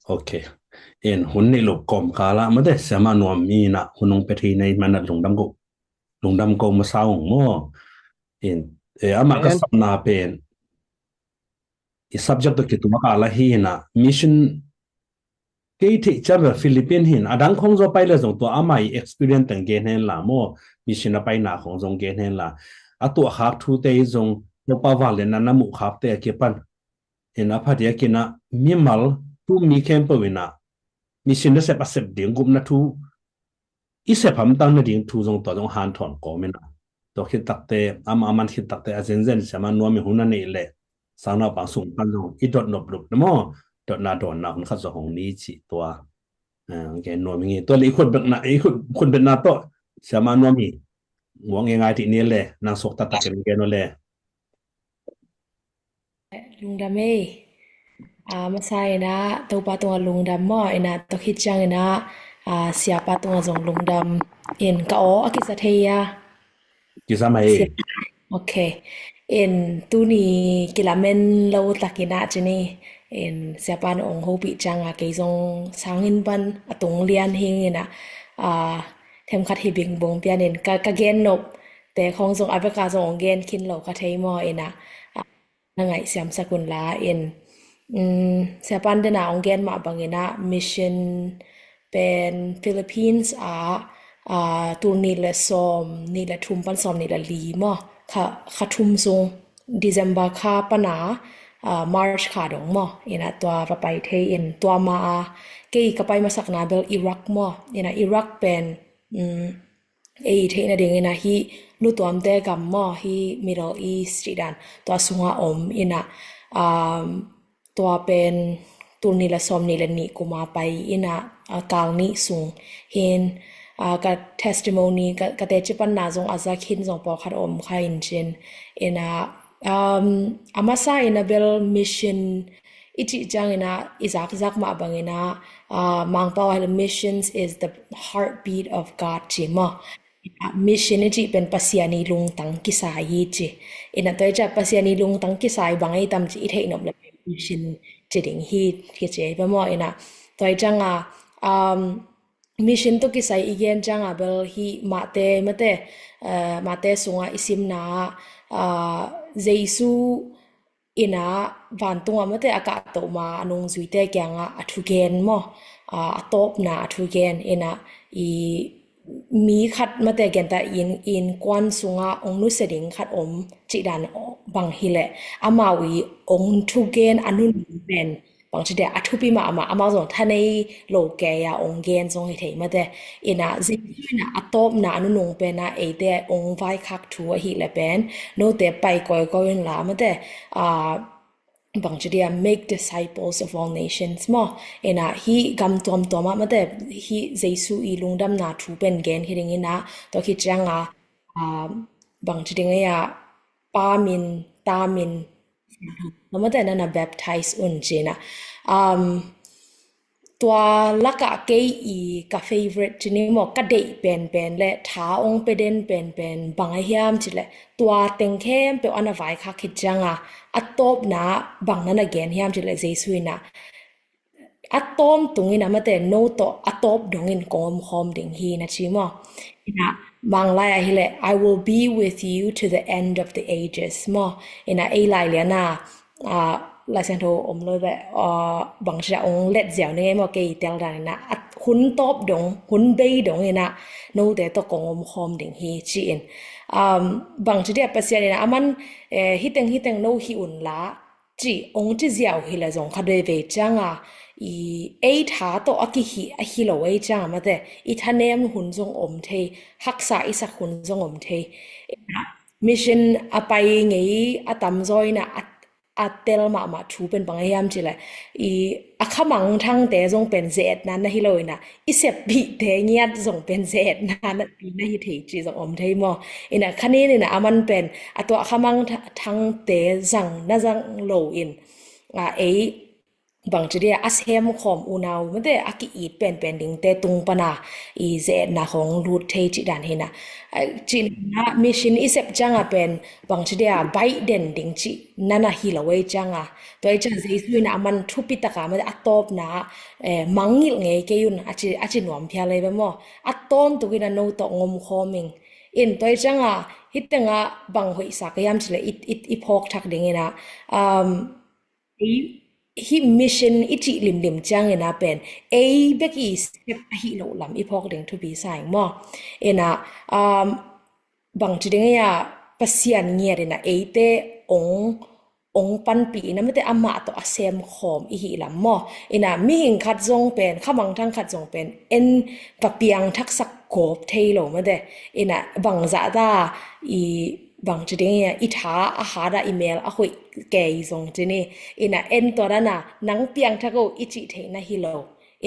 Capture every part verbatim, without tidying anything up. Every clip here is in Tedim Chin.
Ok. In hun nih lo kawmkal ah mate, siama nuam mi in ah hun hong pia thei na hih man ah lungdam ko, lungdam ko masa ung maw. In, eh, amah ka sapna pen i subject tawh kituak a la hi in ah, mission kei theih ciang bel Philippines hi in, a dang khawng zaw pai le zong tua amah i experience teng gen hen la maw, mission a paina khawng zong gen hen la, a tuahkhak thute hi zong Topa vangliatna na muhkhakte a kipan in a phadiak in ah mimal tumi khempeuh in ah mission nasep a sep ding gupna thu i sep hamtang nading thu zong tua zong hanthawn kawm in ah, tua khit takte, ama a man khit takte a zenzen siama nuam i hun a neih leh sang naupang sung pan zong i dot nop lup na maw, dotna dawnna hun khat zong hong ni cih tua, eh, gen nuam ing. Tua le i khut betna, i khut, khut betna tawh siama nuam i muang e ngai tih ni le, nang suak taktak in gen uh le. Lungdam ei. A, masa in ah Topa tungah lungdam maw, in ah tua khit ciang in ah, a, siapa tungah zong lungdam. In ka aw a kisa thei a? Kisa mai. Ok. In tuni kilamen lo tak in ah ci ni. In siapa na ong hopih ciang a kei zong sangin pan a tung lian hing in ah, a, themkhat hi bingbung pian in ka, ka gen nop te khawng zong a bek a zong ong gen khin lo ka thei maw, in ah, a, na ngaihsiam sak un la in, um, siapa in den a ong gen mah bang in ah mission pen Philippines ah, a, tul nih le sawm nih le thum pan sawm nih le li maw, kha, kha thum sung December kha pan a, a, March kha dong maw, in ah tua va pai thei in tua ma a kei ka pai masakna bel Iraq maw, in ah Iraq pen, um, ei theih nading in ah hih lutuamte gam maw, hih Middle East cih dan tua sungah om in ah, um, tua pen tul nih le sawm nih le nih kum a pai in ah, a, kal nih sung hi in, a, ka testimony, ka, ka teci panna zong a zak hi in zong pawlkhat om kha in cin in ah, um, a masa in ah bel mission i cih ciang in ah i zakzak mah bang in ah, a, Mangpau ah missions is the heartbeat of God ci maw. Mission i cih pen Pasian i lungtang kisai hi ci. In ah tua i ciah Pasian i lungtang kisai bang ei tam ci i theih nop le mission ci ding hi, hi ci ei pa maw. In ah tua i ciang a, um, mission tawh kisai i gen ciang a bel hih Mate, Mate, eh, Mate sungah i simna ah, ah, Jesu in ah vantungah mate a kahtoh ma a nungzuite kiangah a thugen maw, a, a tawpna a thugen in ah i mi khat mate genta in, innkuan sungah ong nusia ding khat om cih dan bang hileh amau i ong thugen a nunung pen bangci dia a thupi mahmah, amau zong thanei lo kei a ong gen zong hi thei mate. In ah Jesu in ah a tawpna a nunung pen ah eite ong vaikhak thu ahih leh pen note pai kawikawi unla mate, ah, bangci dia make disciples of all nations maw. In ah hih gam tuamtuam ah mate hih Jesu i lungdamna thu pen gen hi ding in ah tua khit ciang a, ah, bangci ding ei ah Pa min, Ta min, mate na na baptize un ci in ah, um, tua lakah kei i ka favorite ci ni maw, ka deih penpen le tha ong pia den penpen bang a hiam cih leh tua teng khempeuh a na vaikhak khit ciang a, a tawpna bang na na gen hiam cih leh Jesu in ah a tawmtung in ah mate no tawh a tawp dongin kong omkhawm ding hi na ci maw. In ah Manglai ah hileh I will be with you to the end of the ages maw. In ah ei Lailian a, ah, Laisiangtho om lo le, ah, bangci a ong let ziau ning ei maw kei tel dan in ah, a hun tawp dong, hun bei dong in ah note tawh kong omkhawm ding hi ci in. Um, bangci dia Pasian in ah aman, eh, hiteng hiteng no hi unla cih ong ci ziau hileh zong kha dei vei ciang a i ei tha tawh a kihih ahi lo ei ciang a mate i thanem hun zong om thei, haksa i sak hun zong om thei. Mission a pai ngei a tamzaw in ah a, a tel mahmah thu pen bang a hiam cih leh i a khamang thangte zong pen ze-etna na hi lo in ah i seppihte ngiat zong pen ze-etna na, na hi thei ci zong om thei maw. In ah khanin in ah aman pen a tua khamang tha-, thangte zang na zang lo in, ah, ei bangci dia a semkhawm unau mate a ki-it penpen dingte tung pana i ze-etna khong lut thei cih dan hina. Cihna mission i sep cianga pen bangci dia baih den ding cih nana hi lo ei cianga, tua ei ciang Jesu ina a man thupi taka mate a tawpna mangngilh ngei kei un a ci, a ci nuam phial ei ve maw? A tawntuk ina no tawh ngomkhawm ing. In tua ei cianga hitenga bang hoihsa ka hiam cile i, i, i phawk thak ding ina, um, ei, hih mission i cih limlim ciangina pen ei bek i sep ahi loh lam i phawk ding thupi sa ing maw? Ina, um, bangci ding ia Pasian ngiat ina eite ong, ong panpi ina mate amah tawh a semkhawm i hih lam maw? Ina mihing khat zong pen khamangthang khat zong pen en va piangthaksak gawp thei lo mate. Ina bangzahta i bangci ding ia i tha a hada i mel a hoih kei zong cini. Ina en tua dana nang piangthak o i cih theihna hi lo.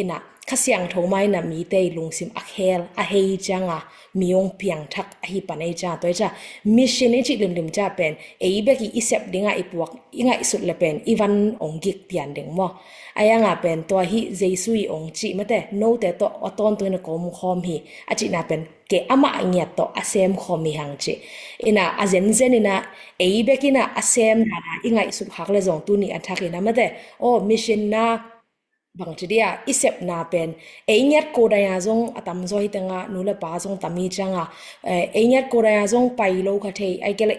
Ina Kha Siangtho maina mite i lungsim a khel a hei cianga mi ong piangthak ahi pan ei cianga tua ei cianga mission i cih limlim cianga pen ei bek i, i sep dinga i puak i ngaihsut le pen i van ong gik pian ding maw? A ianga pen tua hi Jesu i ong cih mate note tawh a tawntung ina ka omkhawm hi a cihna pen kei amah ngiat tawh a semkhawm hi hang cih. Ina a zenzen ina ei bek ina a sem dana i ngaihsut khak le zong tuni a thak ina mate aw mission na bangci dia i sepna pen ei ngiat ko daia zong a tamzaw hi tenga nu le pa zong tami cianga ei ngiat ko daia zong pai lo kha thei ai kele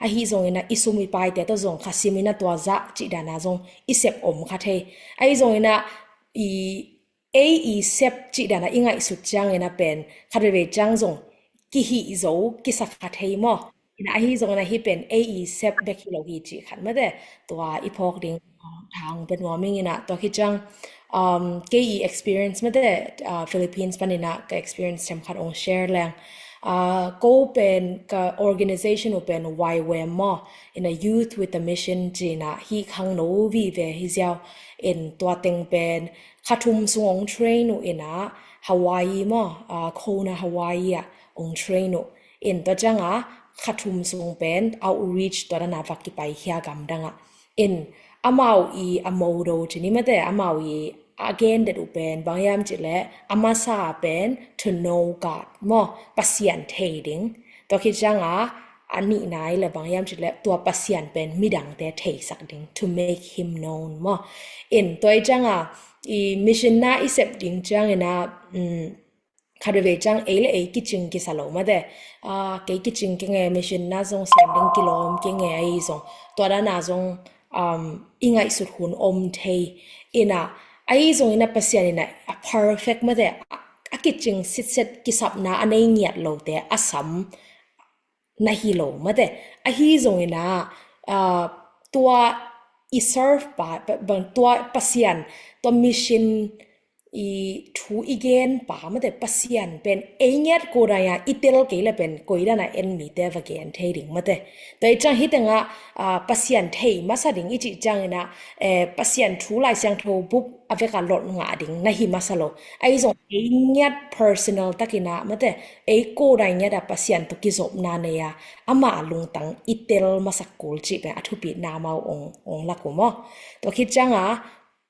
ahi zongina i sum i paite tawh zong kha simina tua zah cih dana zong i sep om kha thei. Ahi zongina i ei i sep cih dana i ngaihsut ciangina pen khat veivei ciang zong kihih zo kisa kha thei maw? Ina ahi zongina hi pen ei i sep bek hi lo hi cih khat mate tua i phawk ding thang pen nuam ing ina tua khi ciang um, kei i experience mate uh, Philippines panina ka experience themkhat ong share leng uh, ko pen ka organization u pen Y W A M maw? Ina Youth with a Mission cina hi khangno vive hi ziau in tua teng pen kha thum sung ong train uh ina Hawaii maw? Uh, Kona Hawaii ah ong train uh in tua cianga kha thum sung pen outreach tua dana va kipai khia gamdanga in amau i a modo cini mate amau i a gen det uh pen bang hiam cih le a masa pen to know God maw? Pasian thei ding. Tua khi cianga a nihna i le bang hiam cih le tua Pasian pen midangte theisak ding to make him known maw? In tua i cianga i mission na i sep ding ciangina um, khat veivei ciang ei le ei kicing kisa lo mate. Ah, kei kicing kenge mission na zong sem ding kilawm kenge ahi zong tua dana zong um, i ngaihsut hun om thei. Ina ahi zongina Pasian ina a perfect mate a kicing sitset kisapna a nei ngiat lote a sam na hi lo mate. Ahi zongina uh, tua i serve pa, pa, pa tua Pasian tua mission i thu i gen pa mate Pasian pen ei ngiat ko daia i tel kei le pen koi dana en mite va gen thei ding mate. Tua i ciang hi tenga uh, Pasian thei masa ding i cih ciangina eh, Pasian thu Lai Siangtho bup a veka lot ngah ding na hi masa lo. Ahi zong ei ngiat personal takina mate ei ko dai ngiata Pasian tawh kizopna neia ama lungtang i tel masak kul cih pen a thupitna mau ong, ong lak uh maw? Tua khit cianga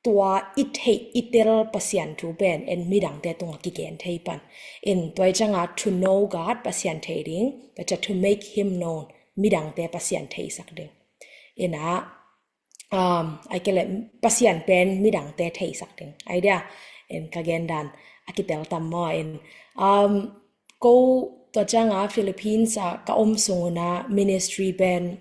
tua i theih i tel Pasian thu pen en midangte tunga kigen thei pan. In tua i cianga to know God Pasian thei ding, tua cia to make him known midangte Pasian theisak ding. Ina um, ai kele Pasian pen midangte theisak ding. Ai dia, in ka gen dan a kitel tam maw in um, ko tua cianga Philippines a ka om sunguna ministry pen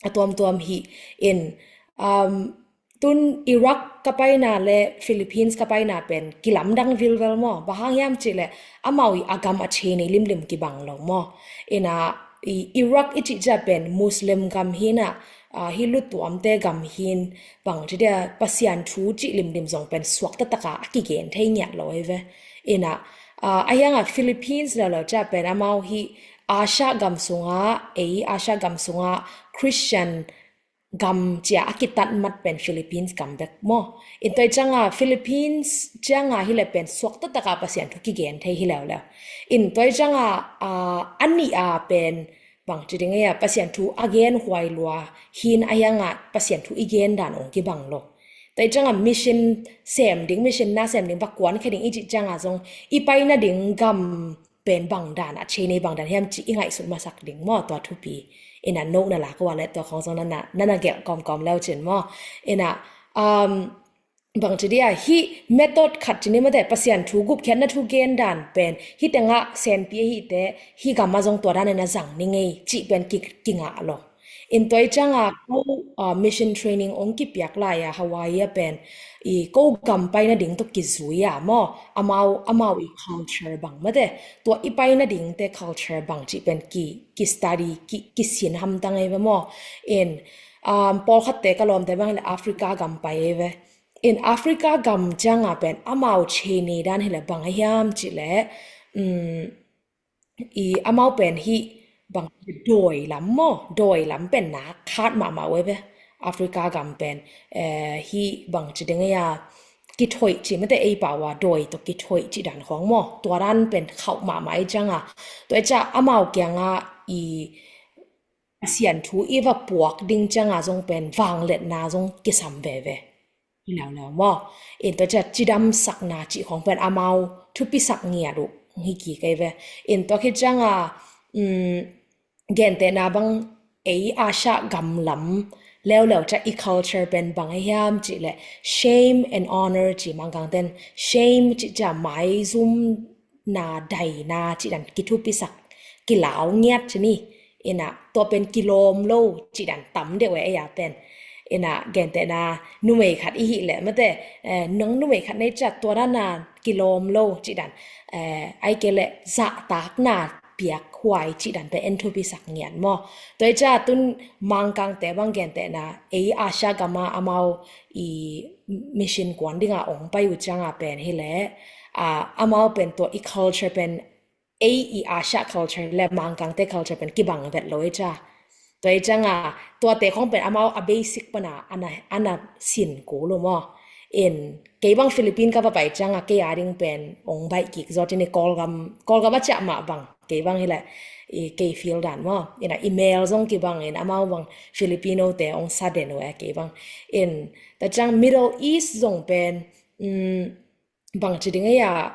a tuamtuam hi in um, tun Iraq ka paina le Philippines ka paina pen kilamdang vilvel maw? Bang hang hiam cih le amau i a gam a chin i limlim kibang lo maw? Ina i Iraq i cih cia pen Muslim gam hina uh, hi lutuamte gam hin bang ci dia Pasian thu cih limlim zong pen suakta taka a kigen thei ngiat lo ei ve. Ina uh, a hianga Philippines lo lo cia pen amau hi Asia gam sunga ei Asia gam sunga Christian gam cia a kitat mat pen Philippines gam bek maw? In toi cianga Philippines cianga hi le pen suakta taka Pasian thu kigen thei hi leuleu. In toi cianga uh, a nih a pen bang ci ding ia Pasian thu a gen huai lua hin a hianga Pasian thu i gen dan ong kibang lo. Tua i cianga mission sem ding, mission na sem ding, va kuan khe ding i cih cianga zong i paina ding gam pen bang dan a, chei nei bang dan hiam cih i ngaihsut masak ding maw, tua thupi. Ina no na lak ua le tua khong zong nana, nana gelh kawmkawm leu cin maw. Ina, um, bang ci dia, hih method khat ci ni mate, Pasian thu gupkhiatna thu gen dan pen hih tengah senpi ahite, hih gam a zong tua dan ina zang ni ngei cih pen ki, kingah lo. In tua i cianga ko, ah, mission training ong kipiak lai a Hawaii a pen i ko gam paina ding tawh kizui a maw, amau, amau i culture bang mate, tua i paina dingte culture bang cih pen ki, ki study, ki, kisin hamtang ei ve maw. In, um, pawlkhatte ka lawmte bang le Africa gam pai ei ve. In Africa gam cianga pen amau chei nei dan hi le bang a hiam cih le, um, i amau pen hih bang dawi lam maw, dawi lam pen na khat mahmah uh ei ve. Africa gam pen, eh, hih bang ci ding ei a, kithoih ci mate ei pau a, dawi tawh kithoih ci dan khong maw, tua dan pen khauh mahmah ei cianga. Tua i cia amau kianga i Pasian thu i va puak ding cianga zong pen vangliatna zong kisam veve. Hi leuleu maw. In tua cia cidamsakna cih khong pen amau thupisak ngiat uh hi kik ei ve. In tua khit cianga, um, gentehna bang ei Asia gam lam leuleu cia i culture pen bang a hiam cih le shame and honor ci Mangkangten shame cih cia maizum na daina cih dan kithupisak kilau ngiat ci ni. Ina tua pen kilawm lo cih dan tam deuh e ei a pen. Ina gentehna numei khat i hih leh mate, eh, nang numei khat nei cia tua dana kilawm lo cih dan, eh, ai ke le zahtakna piak huai cih dan pen en thupisak ngiat maw. Tua i cia tun Mangkangte bang gentehna ei Asia gama amau i mission kuan dinga ong pai uh cianga pen hi le, ah, amau pen tua i culture pen ei i Asia culture le Mangkangte culture pen kibang vet lo i cia. Tua i cianga tuate khong pen amau a basic pana ana, ana sin kul uh maw. In kei bang Philippine ka va pai cianga kei a ding pen ong baih kik zaw ci ni Kawlgam, Kawlgam a ciah mah bang. Kei bang hi le, i kei feel dan maw. Ina email zong kibang in amau bang Filipino te ong sa den uh e kei bang. In tua ciang Middle East zong pen, um, bang ci ding ei a,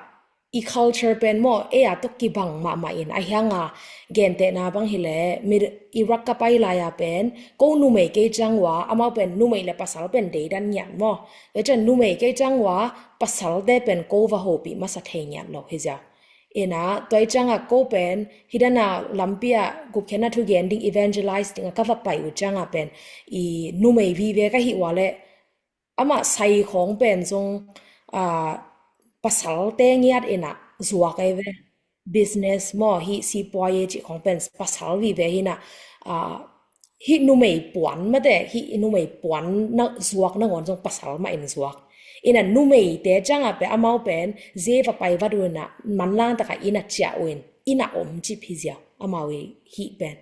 i culture pen maw, ei a tua kibang mahmah in a hianga gentehna bang hi le, mi, Iraq ka pai lai a pen, ko numei kei ciang ua, amau pen numei le pasal pen deidan ngiat maw. Tua ciang numei kei ciang ua, pasalte pen ko va hopih masa thei ngiat lo hi zia. Ina, tua i cianga ko pen, hi dana lampi a gupkhiatna thu gen ding evangelize dinga ka va pai uh cianga pen, i numei vive ka hih ua le, amah sai khong pen zong, ah, pasalte ngiat ina zuak ei ve. Business maw, hih sipuai e cih khong pen pasal vive hi na, ah, hih numei puan mate, hih numei puan na zuak nangawn zong pasal mah in zuak. Ina numeite cianga pe amau pen ze va pai va duna manlang taka ina ciah uh in, ina om cip hi zia, amau i hih pen.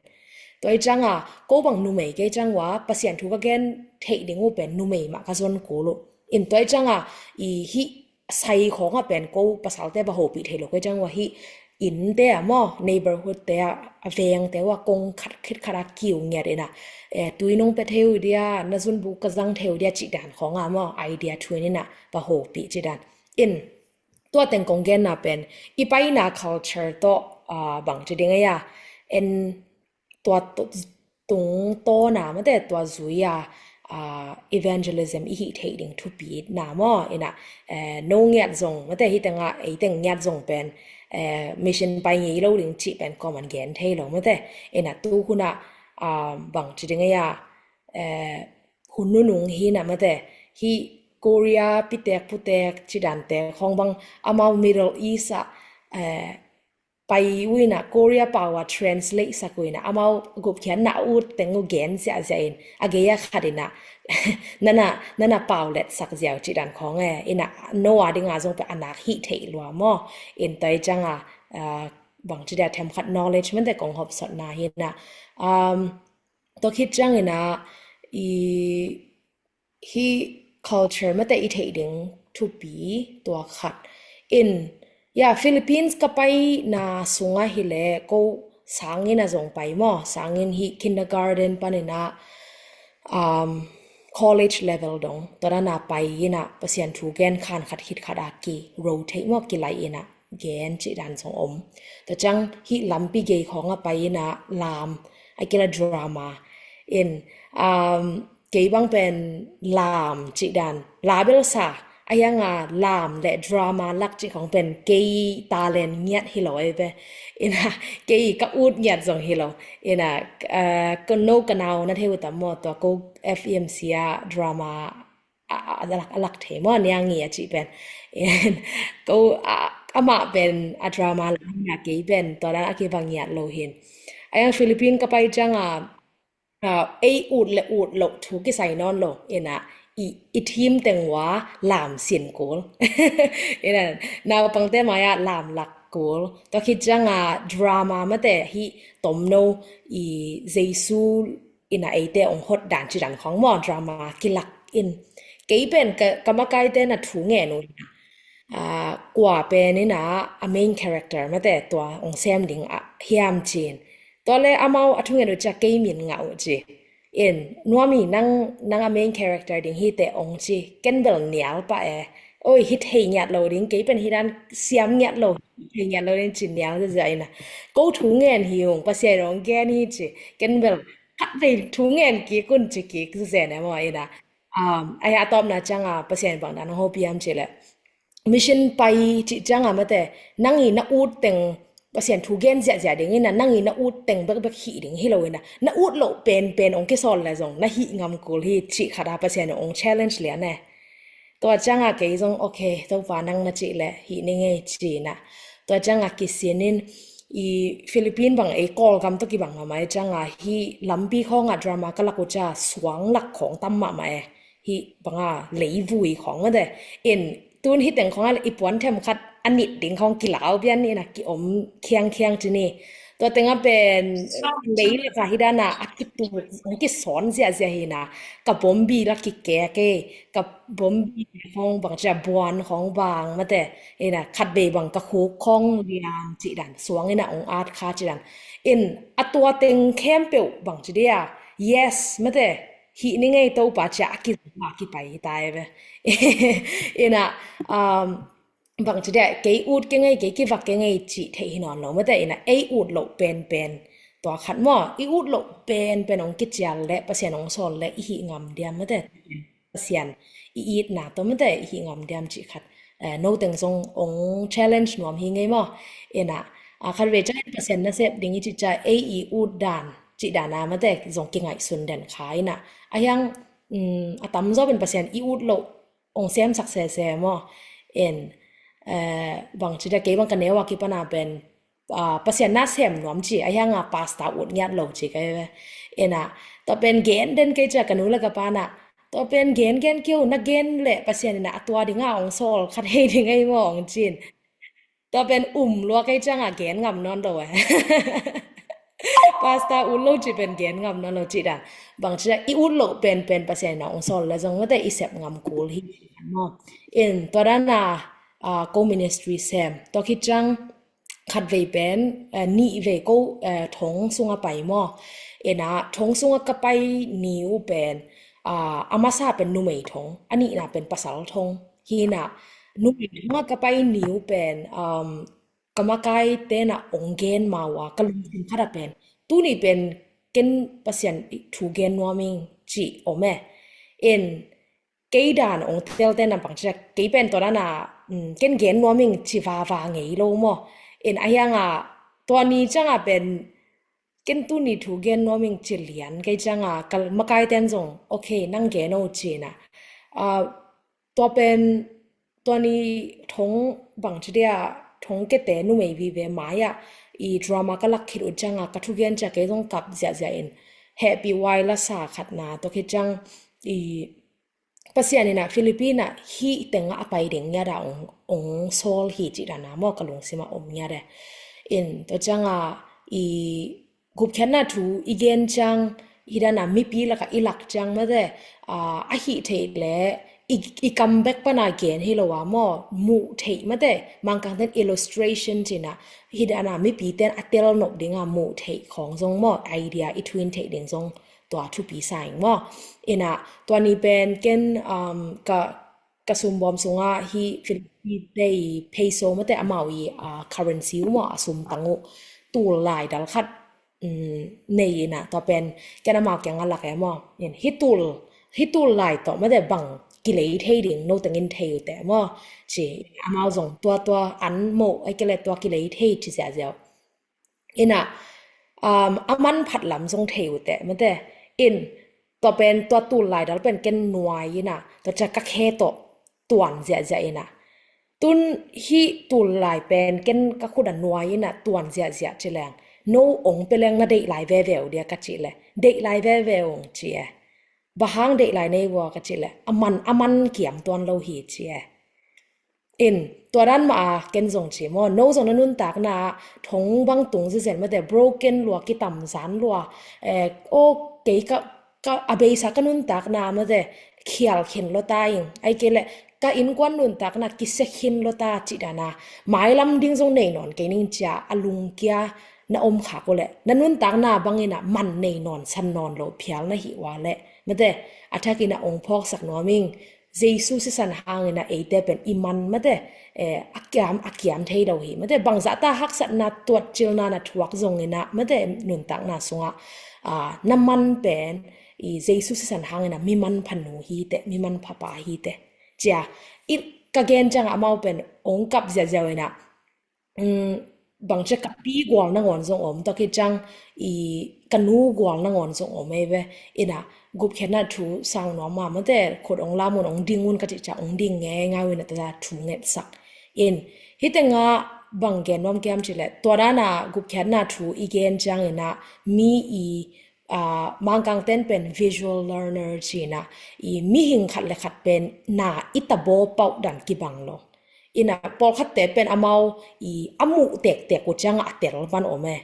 Tua i cianga, ko bang numei kei ciang ua, Pasian thu ka gen theih ding uh pen numei mah ka zon kul uh. In tua i cianga, i hih sai khong a pen ko pasalte va hopih thei lo kei ciang ua hih innte a maw, neighborhood te a, a vengte ua kong khat khit khat a kiu ngiat ina, eh, tui nong pe thei uh dia, na zunbu ka zang thei uh dia cih dan khong a maw, idea thu in ina va hopih cih dan. In tua teng kong genna pen, i paina culture tawh, ah, bang ci ding ei a, en tua tu-, tungtawna mate tua zui a, ah, evangelism i hih theih ding thupi na maw, ina, eh, no ngiat zong mate hih tenga, ei teng ngiat zong pen, eh, mission pai ngei lo ding cih pen kawman gen thei lo mate, ina tu huna, ah, bang ci ding ei a, eh, hun nunung hi na mate, hih Korea pitek putek ci dante khong bang amau Middle East a, eh, pai uh ina Korea pau a translate sak uh ina amau gupkhiatna ut teng uh gen ziahziah in a gei a khat ina nana, nana pau let sak ziau ci dan khong e ina no a dinga zong pe a nak hih theih lua maw. In tua i cianga, ah, bang ci dia them khat knowledge mante kong hopsotna hi na, um, tua khit ciang ina i hih culture mate i theih ding thupi tua khat. In, ya, Philippines ka paina sunga hi le ko sangin a zong pai maw, sangin hih kindergarten panina, um, college level dong tua dana pai ina Pasian thu gen khan khat khit khat a ki rotate maw, kilai ina gen cih dan zong om. Tua ciang hih lampi gei khawng a pai ina lam a kila drama in, um, kei bang pen lam cih dan label sa a hianga lam le drama lak cih khawng pen kei talent ngiat hi lo ei ve. Ina kei ka ut ngiat zong hi lo. Ina, uh, ka no ka nau na thei utam maw, tua ko F E M C a drama a, a, a lak, a lak thei maw, niangi a cih pen. In, ko a, amah pen a drama la hina kei pen tua dan a kivang ngiat lo hin. A yang Philippine ka pai cianga, a, ei ut le ut loh thu kisai nawn lo ina i, i thim teng ua lam sin kul. Ina naupangte mai a lam lak kul. Tua khit cianga drama mate hi tomno i Jesu ina eite ong hot dan ci dan khong maw drama kilak in. Kei pen ka, ka makaite na thu ngen uh ina, a, kua pen ina a main character mate tua ong sem ding a hiam cin. Tua le amau a thu ngen uh cia kei min ngah uh ci. In, nuami nang, nang a main character ding hi te ong ci, ken bel nial pa e. Oi, hi thei ngiat lo ding, kei pen hi dan siam ngiat lo, hi thei ngiat lo ding ci nial zia ina. Ko thu ngen hi ung, Pasian ong gen hi ci, ken bel khat vei thu ngen kik un ci kik zen e maw ina. Um, ai a tawpna cianga Pasian bang dan ong hopiam ci le. Mission pai cih cianga mate, nang i na ut teng, Pasian thu gen ziahziah ding ina, nang i na ut teng bekbek hih ding hi lo ina, na ut loh penpen ong kisawl le zong, na hih ngam kul hi cih khat a Pasian ong challenge lian e. Tua cianga kei zong, okay, Topa nang na cih le, hih ni ngei ci ina. Tua cianga kisin in, i Philippine bang ei Kawlgam tawh kibang mahmah e cianga, hi lampi khawngah drama ka lak uh cia suang lak khawng tam mahmah e. Hi banga leivui khawng mate. In tun hi teng khawngah i puan them khat a nit ding khawng kilau bian ina ki om khiangkhiang ci ni. Tua tengah pen lei le ka hi dana a kitu, a kisawn ziahziah hi na. Ka bombi la kikek e, ka bombi khawng bang cia buan khawng bang mate. Ina khat vei bang ka khuk khawng liam ci dan, suang ina ong at kha ci dan. In a tua teng khempeuh bang ci dia, yes mate. Hih ni ngei Topa cia a kizang a kipai hi ta e ve. Ina, um, bang ci dia, kei ut kei ngei, kei kivak kei ngei cih theih hi nawn lo mate ina, ei ut loh penpen. Tua khat maw, i ut loh penpen ong kicial le, Pasian ong sawl le, i hih ngam diam mate. Pasian i itna tawh mate, i hih ngam diam cih khat. Eh, no teng zong ong challenge nuam hi ngei maw. Ina, a khat vei ciang Pasian nasep ding i cih cia, ei i ut dan, cih dan a mate, zong kingaihsun den kha ina. A hiang, um, a tamzaw pen Pasian i ut loh, ong semsak sese maw. In, eh, bang ci dia kei bang ka neu a kipana pen, ah, Pasian na sem nuam ci, a hianga pastor ut ngiat lo ci kei ve. Ina, tua pen gen den kei cia ka nu le ka pana, tua pen gen gen keu, na gen le Pasian ina a tua dinga ong sawl khat hei ding ei maw ong cin. Tua pen um lua kei cianga gen ngam nawn lo e. Pastor ut lo ci pen gen ngam nawn lo ci dan. Bang ci dan, i ut loh penpen Pasian ina ong sawl le zong mate i sep ngam kul hi. Maw. In, tua dana, ah, ko ministry sem. Tua khit ciang khat vei pen, eh, nih vei ko, eh, thong sunga pai maw. Ina, thong sunga ka pai ni uh pen, ah, a masa pen numei thong, a nihna pen pasal thong. Hi na, numei thong a ka pai ni uh pen, um, ka makai tena ong gen mau a, ka lungsim khat a pen. Tuni pen ken Pasian thu gen nuam ing ci om e. In kei dan ong tel tena bang ci a, kei pen tua dana, um, ken gen nuam ing ci vava ngei lo maw. In a hianga, tua ni cianga pen, ken tuni thu gen nuam ing ci lian kei cianga, ka makai ten zong, okay, nang gen o ci na. Ah, tua pen, tua ni thong bang ci dia, thong kete numei vive mai a, i drama ka lak khit ut cianga, ka thugen cia kei zong kap ziahziah in, hehpih uai la sa khat na, tua khit ciang, i Pasian ina Philippine ah hih tengah a pai ding ngiat a ong, ong sawl hi ci dana maw ka lungsima om ngiat e. In, tua cianga, i gupkhiatna thu i gen ciang, hi dana mipi laka i lak ciang mate, ah, a hih theih le, i, i kam bek pana gen hi lo a maw, muh theih mate, Mangkang ten illustration cina, hi dana mipi ten a tel nop dinga muh theih khawng zong maw, idea i thuin theih ding zong tua thupi sa ing maw. Ina, tua ni pen ken, um, ka, ka sumbawm sungah hi Philippine te i peso mate amau i, ah, currency uh maw, a sum tang uh tul lai dal khat, um, nei ina, tua pen ken amau kiangah lak e maw. In, hi tul, hi tul lai tawh mate bang kilei thei ding no tengin thei uh teh maw. Ci, amau zong tua tua an moh ai kele tua kilei thei ci ziahziah uh. Ina, um, a manphat lam zong thei uh teh mate. In, tua pen tua tul lai dal pen ken nuai ina, tua cia ka khe tawh tuan ziahziah ina. Tun hi tul lai pen ken ka khut a nuai ina tuan ziahziah ci leng, no ong pe leng na deih lai veve uh dia ka cih le, deih lai veve ung ci e. Bang hang deih lai nei vua ka cih le, a man, a man kiam tuan lo hi ci e. In, tua dan mah a ken zong ci maw, no zong na nuntakna ah thong bang tung zizen mate, broken lua, kitam zan lua, eh, aw, kei ka, ka a beisa ka nuntakna mate, khial khin lo ta ing, ai kei le ka innkuan nuntakna kisia khin lo ta cih dana, mailam ding zong nei nawn kei ning cia a lungkia na om khak uh le, na nuntakna bangin a man nei nawn san nawn lo phial na hih ua le mate, a thakin a ong phawksak nuam ing. Jesu sisan hangin a eite pen i man mate, eh, a kiam, a kiam thei lo hi mate, bangzah ta haksatna tuatcilna na thuak zongin a mate, nuntakna sungah, ah, na man pen i Jesu sisan hangin a mi manpha nu hi teh, mi manpha pa hi teh. Cia, i ka gen ciang amau pen ong kap ziahziah ina, um, bang cia ka pi gual nangawn zong om, tua khit ciang i ka nu gual nangawn zong om ei ve. Ina, gupkhiatna thu sang nuam ma mate, khut ong lam un, ong ding un ka cih cia ong ding ngei ngai un a, tua thu ngetsak. In, hi tengah bang gen nuam kiam cih le, tua dana gupkhiatna thu i gen ciangin a mi i, ah, Mangkang ten pen visual learner cina, i mihing khat le khat pen na i tabaw pauh dan kibang lo. Ina, pawlkhatte pen amau i a muh tektek uh cianga a tel pan om e.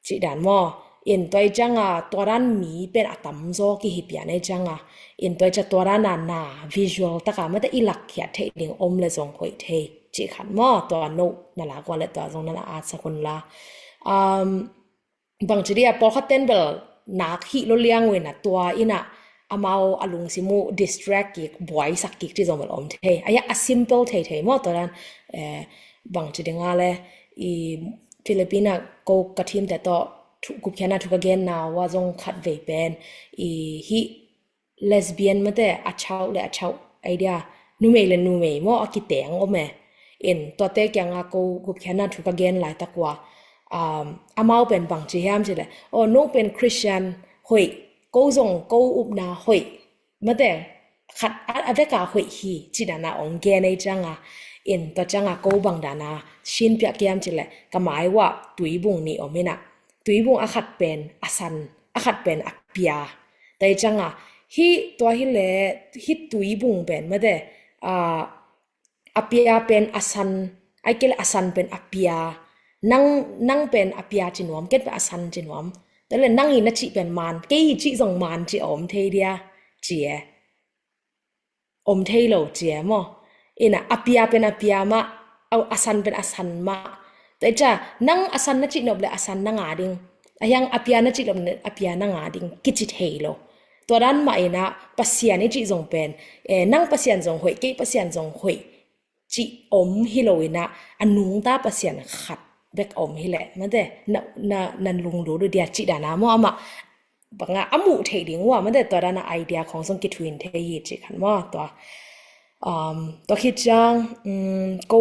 Cih dan maw. In tua i cianga tua dan mi pen a tamzaw kihi pian ei cianga. In tua i cia tua dana na visual taka mate i lakkhiat theih ding om le zong hoih thei. Cih khat maw, tua no na lak ua le tua zong na na atsak un la. Um, bangci dia pawlkhat ten bel nak hih lo liang uh ina tua ina amau a lungsim uh distract kik, buaisak kik ci zong bel om thei. Aya a simple thei thei maw tua dan, eh, bangci dinga le i Philippine ko ka thimte tawh thu, gupkhiatna thu ka genna ua zong khat vei pen i hih lesbian mate a chau le a chau idea numei le numei maw a kiteng om e. In tuate kianga ko gupkhiatna thu ka gen laitak ua, um, amau pen bangci hiam cih le, oh, no pen Christian hoih, ko zong ko upna hoih mate, khat a, a veka hoih hi cih dana ong gen ei cianga. In tua cianga ko bang dana sinpiak kiam cih le ka mai uah tuibung nih om ina, tuibung a khat pen a san, a khat pen a pia. Tua i cianga hi tua hi le hi tuibung pen mate, ah, a pia pen a san, ai kei le a san pen a pia. Nang, nang pen a pia ci nuam, ken pen a san ci nuam. Tua le nang i na cih pen man, kei i cih zong man ci a om thei dia, ci e. Om thei lo ci e maw. Ina a pia pen a pia mah, a, a san pen a san mah. Tua i cia nang a san na cih nop le a san na nga ding. A hiang a pia na cih nop le a pia na nga ding. Kici thei lo. Tua dan mah ina Pasian i cih zong pen, eh, nang Pasian zong hoih, kei Pasian zong hoih. Cih om hi lo ina a nungta Pasian khat bek om hi le mate na, na, na lunglut uh dia cih dana maw amah banga a muh theih ding ua mate tua dana idea khong zong kithuin thei hi cih khat maw tua. Um, tua khit ciang, um, ko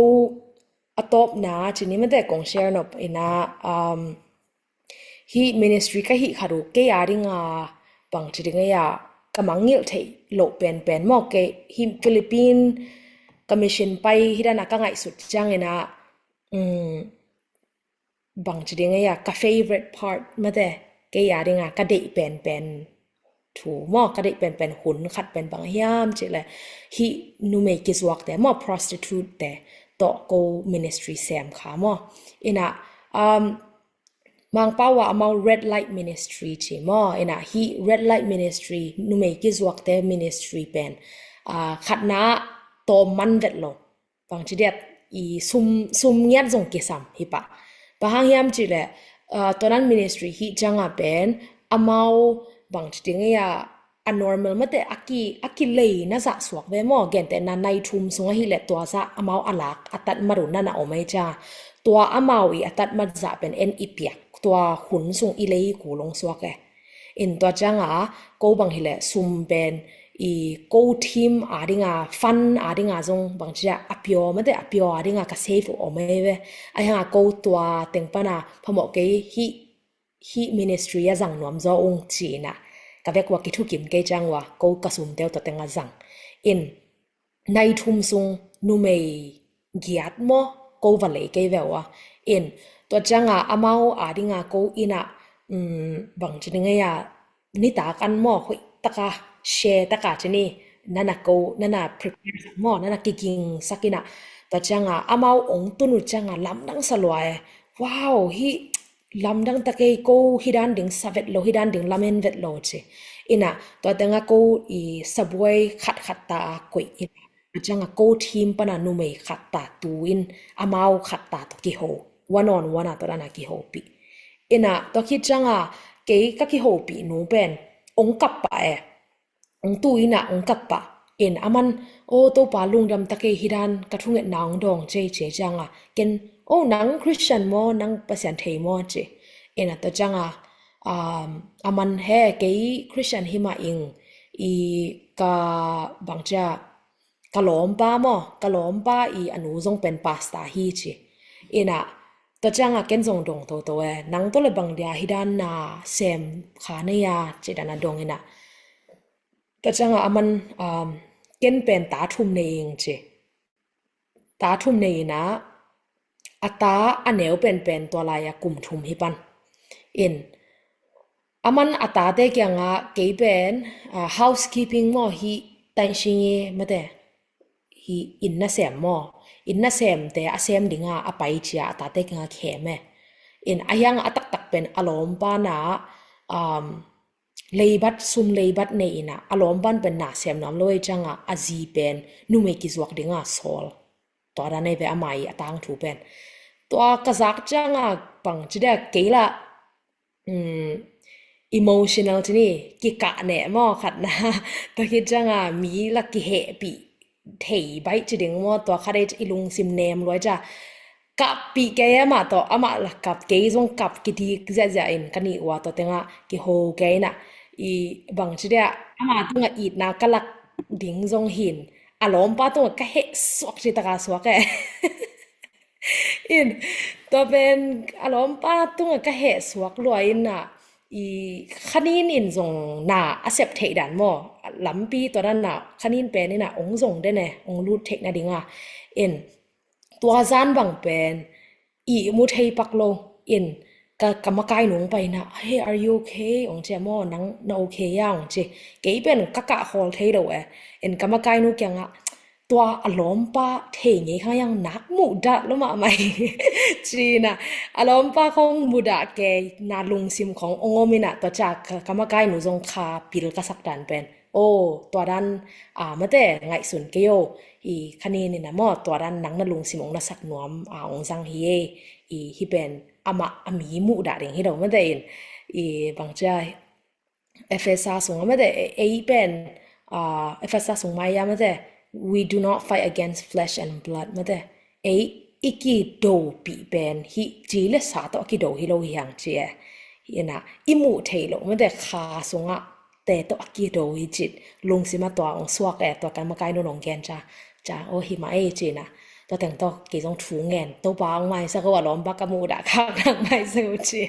a tawpna cih ni mate kong share nop ina, um, hi ministry ka hih khat uh kei a dinga bangci ding ei a ka mangngilh theih loh penpen maw kei hi Philippine ka mission pai hi dana ka ngaihsut ciang ina, um, bangci ding ei a ka favorite part mate kei a dinga ka deih penpen thu maw, ka deih penpen hun khat pen bang hiam cih le hi numei kizuakte maw, prostitute te tawh ko ministry sem kha maw. Ina, um, Mangpau a amau Red Light Ministry ci maw. Ina hi Red Light Ministry numei kizuakte ministry pen, ah, khatna tawm man vet lo. Bangci diat i sum, sum ngiat zong kisam hi pah. Bang hang hiam cih le, ah, tua dan ministry hi cianga pen amau bang ci ding ei a, a normal mate a ki, a kilei na zah suak ve maw, gentehna nai thum sung ahileh tua zah amau a lak a tat mat uh na na om ei cia, tua amau i a tat mat zah pen en i piak tua hun sung i lei kul ong suak e. In tua cianga ko bang hileh sum pen i ko team a dinga, fund a dinga zong bang cia a pio mate a pio a dinga ka save uh om ei ve. Ahi hanga ko tua teng pana phamawh kei hih, hih ministry a zang nuam zaw ung cina ka vek ua kithukim kei ciang ua ko ka sumteu tua tenga zang. In nai thum sung numei giat maw ko va lei kei ve ua. In tua cianga amau a dinga ko ina, um, bang ci ding ei a, nitak an maw hoih taka share taka ci ni, nana ko nana prepare sak maw nana kiging sak ina. Tua cianga amau ong tun uh cianga lamdang sa lua e. Wow, hih lamdang takei ko hi dan ding sa vet lo, hi dan ding lamen vet lo ci. Ina tua tenga ko i sabuai khat khat ta a koih ina. Tua cianga ko team pana numei khat ta tu in amau khat ta to kiho. One on one a tua dana kiho pi. Ina tua khit cianga kei ka kiho pi nu pen ong kap pa e. Ong tu ina ong kap pa. In aman, o Topa lungdam takei hi dan ka thungetna ong dawng cei cei cianga ken, o nang Christian maw, nang Pasian thei maw ci. Ina tua cianga, um, aman he kei Christian hi mah ing i ka bang cia ka lawmpa maw, ka lawmpa i a nu zong pen pastor hi ci. Ina tua cianga ken zong dong toto e, nang tawh le bang dia hi dan na sem kha nei a ci dana dong ina. Tua cianga aman, um, ken pen ta thum nei ing ci. Ta thum nei ina a ta a neu penpen tua lai a kum thum hi pan. In aman a tate kianga kei pen, ah, housekeeping maw hi tanshingi mate hi inn nasem maw, inn nasemte a sem dinga a pai cia a tate kianga khem e. In a hianga a taktak pen a lawmpa na, um, leibat, sum leibat nei ina a lawmpan pen na sem nuam lo ei cianga a zi pen numei kizuak dinga sawl. Tua dan ei ve ama i a tangthu pen. Tua ka zak cianga bang ci dek kei la, um, emotional ci ni, kikah neh maw khatna. Tua khit cianga mi la kihehpih thei baih ci ding maw, tua khat ei i lungsim nem luai cia. Kappih kei amah tawh, amah la kap kei zong kap kidik ziahziah in ka nih ua tua tengah kiho kei na. I bang ci dia, ama tungah itna ka lak ding zong hin a lawmpa tungah ka heh suak ci taka suak e. In tua pen a lawmpa tungah ka heh suak lua in ah, i khanin in zong na a sep theih dan maw, lampi tua dan na khanin pen in ah ong zong den e, ong lut theih nading a. In tua zan bang pen i mu thei pak lo. In ka, ka makai nung pai na, "Hey, are you okay?" ong ci a maw, "Nang na okay a?" ong ci. Kei pen ka kah khawl thei lo e. In ka makai nu kiangah, "Tua a lawmpa thei ngei khang yang nak muh dah lo mahmah hi," ci na. A lawmpa khong muh dah kei na lungsim khong ong om in ah, tua cia ka, ka makai nu zong kha pil ka sak dan pen, "O, tua dan, a, mate ngaihsun kei o, i khanin in ah maw, tua dan nang na lungsim ong na sak nuam a ong zang hi e, i hi pen amah a mi muh dah ding hi lo mate in, i bang cia Efesa sung a mate, e, ei pen, a, Efesa sung mai a mate, we do not fight against flesh and blood mate, ei i kidopih pen hi ci le sa tawh a kido hi lo hi hang ci e. Hi in ah i muh thei lo mate, kha sungah te tawh a kido hi cit lungsim a tua ong suak e, tua ka makai nu nong gen cia, cia, "O, hi mah ei," ci na. Tua teng tawh kei zong thu ngen, "Topa ong maisak o, a lawmpa ka muh dah khak nang maisak o," ci.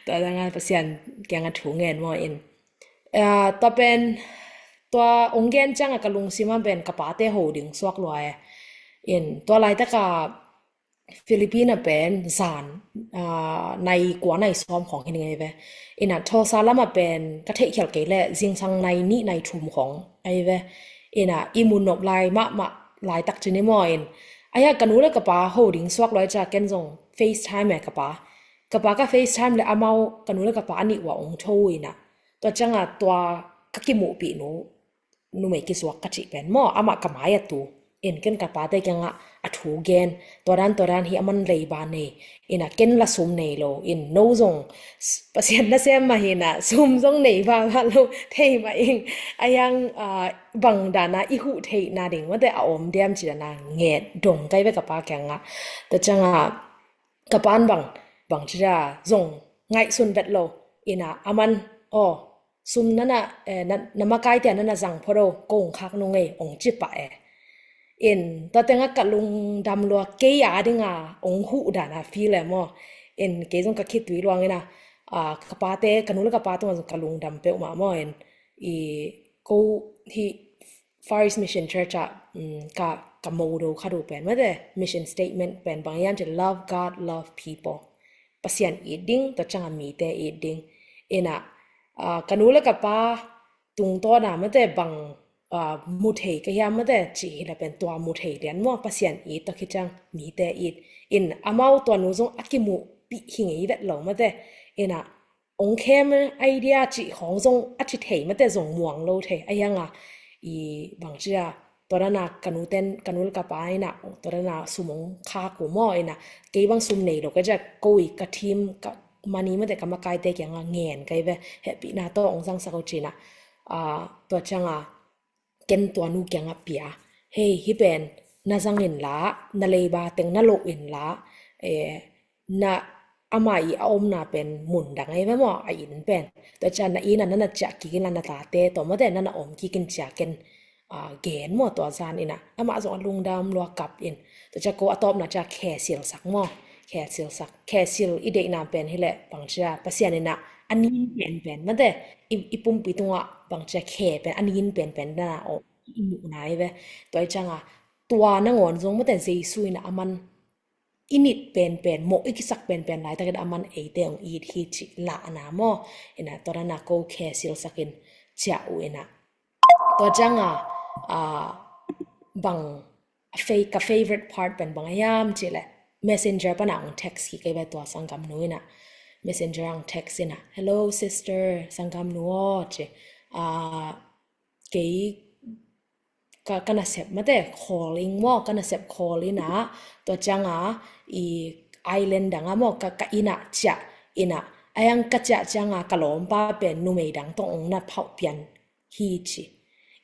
Tua tengah Pasian kiangah thu ngen maw in. A, tua pen, tua ong gen ciangah ka lungsim a pen ka pate ho ding suak lua e. In tua laitakah Philippine a pen zan, a, nai kua nai sawm khong hi ngei ve. In ah Tulsa lamah pen ka theih khial kei le zingsang nai nih nai thum khong ahi ve. In ah i mu nop lai mahmah laitak ci ni maw in. Ahi a ka nu le ka pa ho ding suak lua cia ken zong FaceTime e ka pa. Ka pa ka FaceTime le amau ka nu le ka pa a nih ua ong tho in ah. Tua ciangah tua ka kimuhpih nu, numei kizuak ka cih pen maw, amah ka mai a tu. In ken ka pate kiangah a thu gen, tua dan tua dan hi, aman leiba nei, ina ken la sum nei lo, in no zong s- Pasian nasem mah hi, ina sum zong nei vava lo thei mah ing. A hiang, ah, bang dana i huh theihna ding mate a om diam ci dana nget dong kai ve ka pa kiangah. Tua ciangah ka pan bang, bang ci da zong ngaihsun vet lo, ina aman, aw, sum nana, eh, na, na makaite a nana zang phot o, ko hong khak nung ei, hong ci pah e. In tua tengah ka lungdam lua, kei a dinga hong huh dana feel e maw. In kei zong ka khitui luang ina, ah, ka pate, ka nu le ka pa tungah zong ka lungdam peuhmah maw. In i ko hi Far East Mission Church ah, um, ka, ka modo kha do pen mate, mission statement pen bang hiam ci, love God, love people. Pasian it ding, tua ciangah mite it ding. Ina, ah, ka nu le ka pa tungtawna mate bang, ah, mu thei ka hiam mate ci hi la pen tua mu thei lian maw, Pasian it tua khit ciang mite it. In amau tua nu zong a kimuhpih hi ngei vet lo mate. Ina, ong khem idea cih khawng zong a ci thei mate zong muang lo thei. A hianga i bang cia tua dana ka nu ten, ka nu le ka pa ina tua dana sum ong khak uh maw, ina kei bang sum nei lo ka cia ko i ka team ka mani mate ka makaite kianga ngen kai ve, hehpihna tawh ong zangsak uh cina. Ah, tua cianga ken tua nu kiangah pia. Hei, hi pen na zang inla, na leiba teng na loh inla, eh, na ama i a omna pen mun dang ei ve maw, a inn pen. Tua ciang na inn a na na ciah kik inla na tate tawh mate na na om kik in cia ken, ah, gen maw tua zan ina. Amah zong a lungdam lua kap in. Tua ciang ko a tawpna ciang khe silsak maw. Khe silsak. Khe sil i deihna pen hileh bang cia Pasian ina a nin pen pen mate. I, i pumpi tungah bang cia khe pen a nin pen pen na om i muhna i ve. Tua i cianga tua nangawn zong mate Jesu ina aman i nit penpen, mawh i kisak penpen laitakin aman eite hong it hi cih lahna maw. Ina tua dana ko khe silsakin ciah uh ina. Tua cianga, ah, bang, a fa-, ka favorite part pen bang a hiam cih leh Messenger pana hong text hi kei ve tua sanggamnu ina. Messenger hong text ina, "Hello sister, sanggamnu aw," ci. Ah, kei ka, ka nasep mate khawl ing maw, ka nasep khawl ina, tua cianga i island danga maw, ka, ka ina ciah ina, a hiang ka ciah cianga ka lawmpa pen numei dang tawh ong na phauh pian hi ci.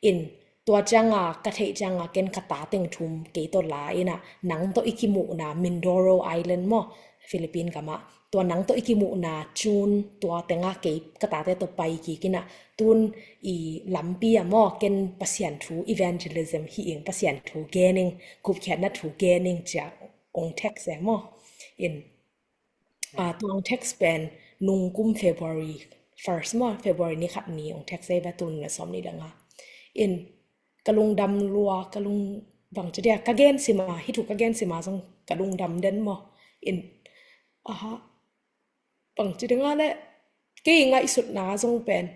In tua cianga ka theih cianga ken ka ta teng thum kei tawh la ina, nang tawh i kimuhna Mindoro Island maw, Philippine gamah, tua nang tawh i kimuhna June tua tenga kei ka tate tawh pai kik ina, tun i lampi a maw ken Pasian thu evangelism hi ing, Pasian thu gen ing, gupkhiatna thu gen ing cia ong text e maw. In, ah, tua ong text pen nung kum February first maw, February ni khat ni ong text e ve, tun le sawm ni danga. In ka lungdam lua, ka lung bang ci dia, ka gen sima, hi thu ka gen sima zong ka lungdam den maw. In, aha, bang ci dinga le kei ngaihsutna zong pen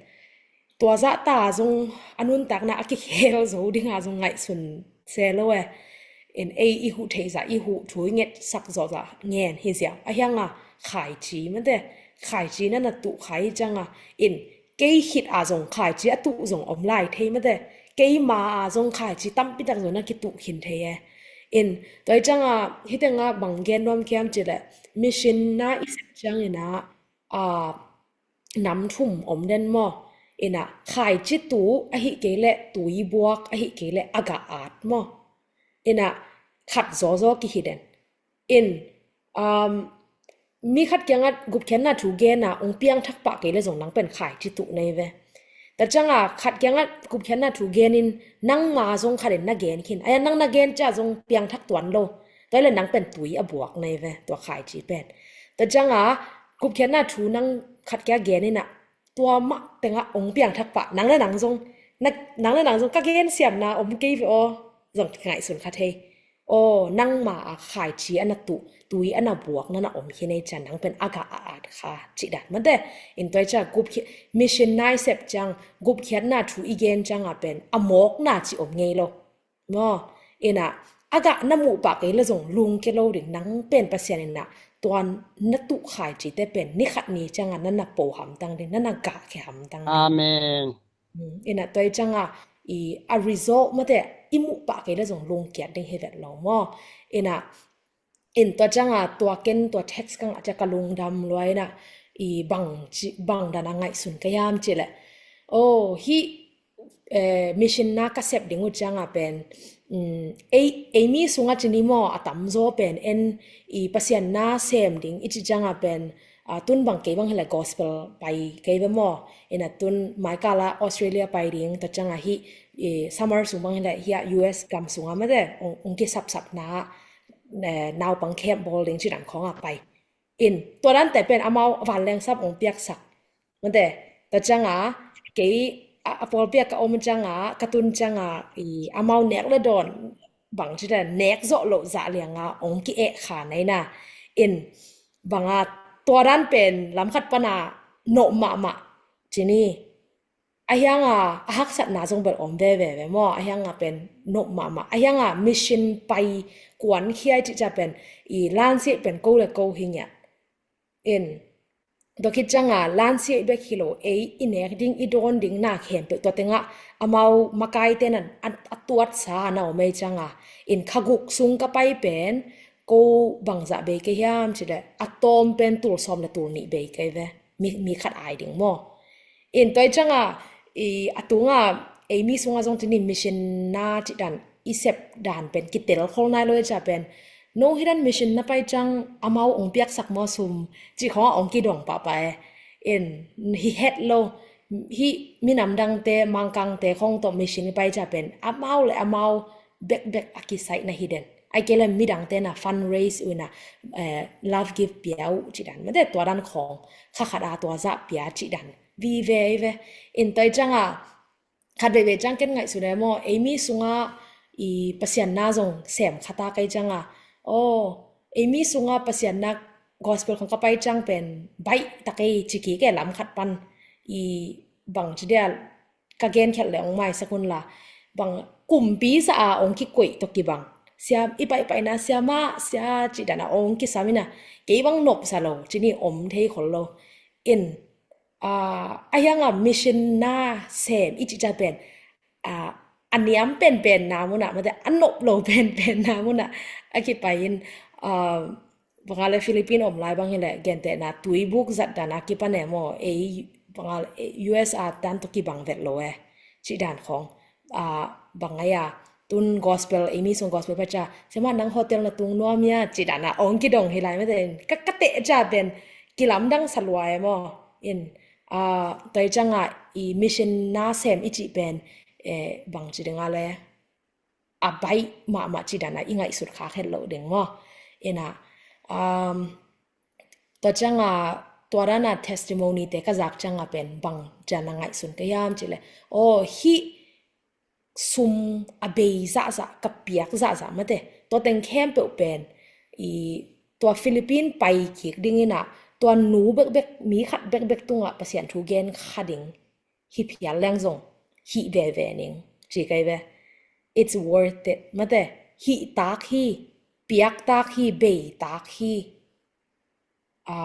tua zahta zong a nuntakna a kikhel zo dinga zong ngaihsun se lo e. In ei i huh theih zah, i huh thu i ngetsak zawh zah ngen hi ziau. A hianga khaici mate, khaici na na tuh khai cianga in kei khit a zong khaici a tuh zong om lai thei mate. Keima a zong khaici tampi tak zong na kituh khin thei e. In tua i cianga hi tenga bang gen nuam kiam ci leh mission na i sep ciang ina, a, nam thum om den maw. Ina khaici tuh ahi kei leh tui buak ahi kei leh a gah at maw. Ina khat zawzaw kihi den. In, um, mi khat kiangah gupkhiatna thu gen a ong piangthak pah kei le zong nang pen khaici tuh nei ve. Tua cianga khat kiangah gupkhiatna thu gen in nangma zong khat in na gen khin. Aya nang na gen cia zong piangthak tuan lo. Tua le nang pen tui a buak nei ve, tua khaici pen. Tua cianga gupkhiatna thu nang khat kia gen ina tua mah tengah ong piangthak pah nang le nang zong, na, nang le nang zong ka gen siamna om kei ve aw, zong ngaihsun kha thei. Aw, nangma a khaici a na tuh, tui a na buak na na om hi nei cia nang pen a gah a at kha cih dan mate. In tua i cia gupkhiat, mission na i sep ciang gupkhiatna thu i gen cianga pen a mawkna ci om ngei lo. Maw, ina a gah na muh pah kei le zong lungke lo ding, nang pen Pasian ina tuan na tuh khaicite pen ni khat ni cianga na na po hamtang ding, na na gah khe hamtang ding. Amen. Mm, ina tua i cianga i a result mate i muh pah kei le zong lungkiat ding hi vet lo maw. Ina, in tua cianga tua ken tua text ka ngah ciang ka lungdam lua ina, i bang ci, bang dana ngaihsun ka hiam ci le. Oh, hi, eh, mission na ka sep ding uh cianga pen, um, ei, ei mi sunga ci ni maw, a tamzaw pen en i Pasian na sem ding i ci cianga pen, a, tun bang kei bang hi le gospel pai kei ve maw. Ina tun maikala Australia pai ding tua cianga hi, i summer sung bang hi le hi a U S gam sunga mate ong, ong kisapsap na, eh, naupang camp bawl ding ci dan khawnga pai. In tua dante pen amau vanleng sap ong piaksak. Mate, tua cianga kei a, a pawlpi a ka om cianga, ka tun cianga, i amau nek le dawn bang ci dan nek zawh loh zah lianga ong ki-eh kha na ina. In banga tua dan pen lamkhat pana nop mahmah ci ni. A hianga a haksatna zong bel om veve ve maw, a hianga pen nop mahmah. A hianga mission pai kuan khia i cih ciang pen i lansiah pen ko le ko hi ngiat. In tua khit cianga lansiah bek hi lo, ei i nek ding i dawn ding na khempeuh tua tengah amau makaite na a, a tuatsa na om ei cianga. In kha guk sung ka pai pen ko bangzah bei kei hiam ci le a tawm pen tul sawm le tul nih bei kei ve. Mi, mi khat ai ding maw. In tua i cianga i a tunga ei mi sunga zong ci ni mission na ci dan i sep dan pen kitel khol nai lo i cia pen, no hi dan mission na pai ciang amau ong piaksak maw sum ci khawnga ong kidong pahpah e. In hi het lo, hi minam dangte, Mangkangte khawng tawh mission i pai cia pen amau le amau bekbek a kisaih na hi den. Ai kei le midangte na fundraise uh ina, eh, love gift pia uh ci dan. Mate tua dan khawng kha khat a tua zah pia ci dan vive i ve. In tua i cianga khat veivei ciang ken ngaihsun e maw, ei mi sunga i Pasian na zong sem khata kei cianga, aw, ei mi sunga Pasian na gospel khong ka pai ciang pen baih ta kei ci kik e lamkhat pan. I bang ci dia ka genkhelh le ong maisak un la, bang kumpi sa a ong kikoih tawh kibang, sia, i paihpaihna sia mah sia ci dana ong kisam ina, kei bang nopsa lo ci ni om thei khol lo. In a, a hianga mission na sem i cih ciang pen, a, a niam penpen na munah mate a nop lo penpen na munah a kipai in, a, banga le Philippine om lai bang hi le gentehna tuibuk zat dana kipan e maw, ei banga le U S a dan tawh kibang vet lo e cih dan khawng. A, bang ngai a, tun gospel, ei mi sung gospel paca sema nang hotel na tung nuam ia cih dana ong kidong hi lai mate in ka, ka teh cia pen kilamdang sa lua e maw. In a, tua i cianga i mission na sem i cih pen, eh, bang ci dinga le a baih mahmah ci dana i ngaihsut khak het loh ding maw. Ina, um, tua cianga tua dana testimony te ka zak cianga pen bang ciana ngaihsun ka hiam ci le, aw, hi sum a bei zahzah, ka piak zahzah mate, tua teng khempeuh pen i tua Philippine pai kik ding ina, tua nu bekbek, mi khat bekbek tungah Pasian thu gen kha ding hi phial leng zong hih veve ning ci kei ve. It's worth it mate. Hih tak hi, piak tak hi, bei tak hi. A,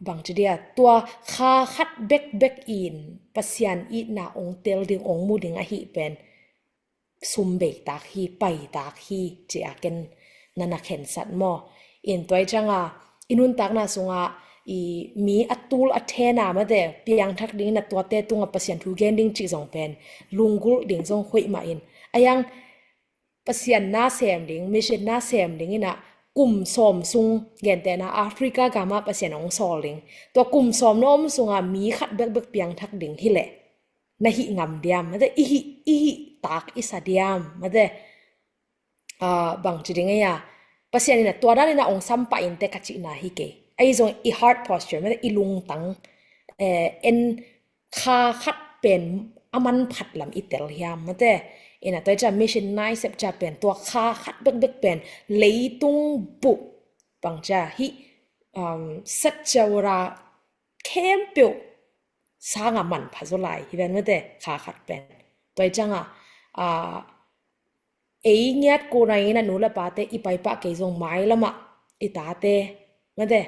bang ci dia, tua kha khat bekbek in Pasian itna ong tel ding, ong mu ding ahi pen sum bei tak hi, pai tak hi ci a ken na na khensat maw. In tua i cianga i nuntakna sunga i mi a tul a thena mate piangthak ding ina tuate tunga Pasian thu gen ding cih zong pen lunggulh ding zong hoih mah in, a hiang Pasian na sem ding, mission na sem ding ina kum sawm sung, gentehna Africa gama Pasian ong sawl ding, tua kum sawm na om sunga mi khat bekbek piangthak ding hi leh na hih ngam diam mate, i hih, i hih tak i sa diam mate. A, bang ci ding ei a, Pasian ina tua dan ina ong sampah inte ka cihna hi kei. Ahi zong i heart posture mate, i lungtang, eh, en kha khat pen a manphat lam i tel hiam mate. Ina tua i cia mission na i sep cia pen tua kha khat bekbek pen leitung buh bang cia hi, um, satcaura khempeuh sanga manpha zaw lai hi ven mate, kha khat pen. Tua i cianga, a, ei ngiat kuna ina nu le pate i paipah kei zong mailamah i tate mate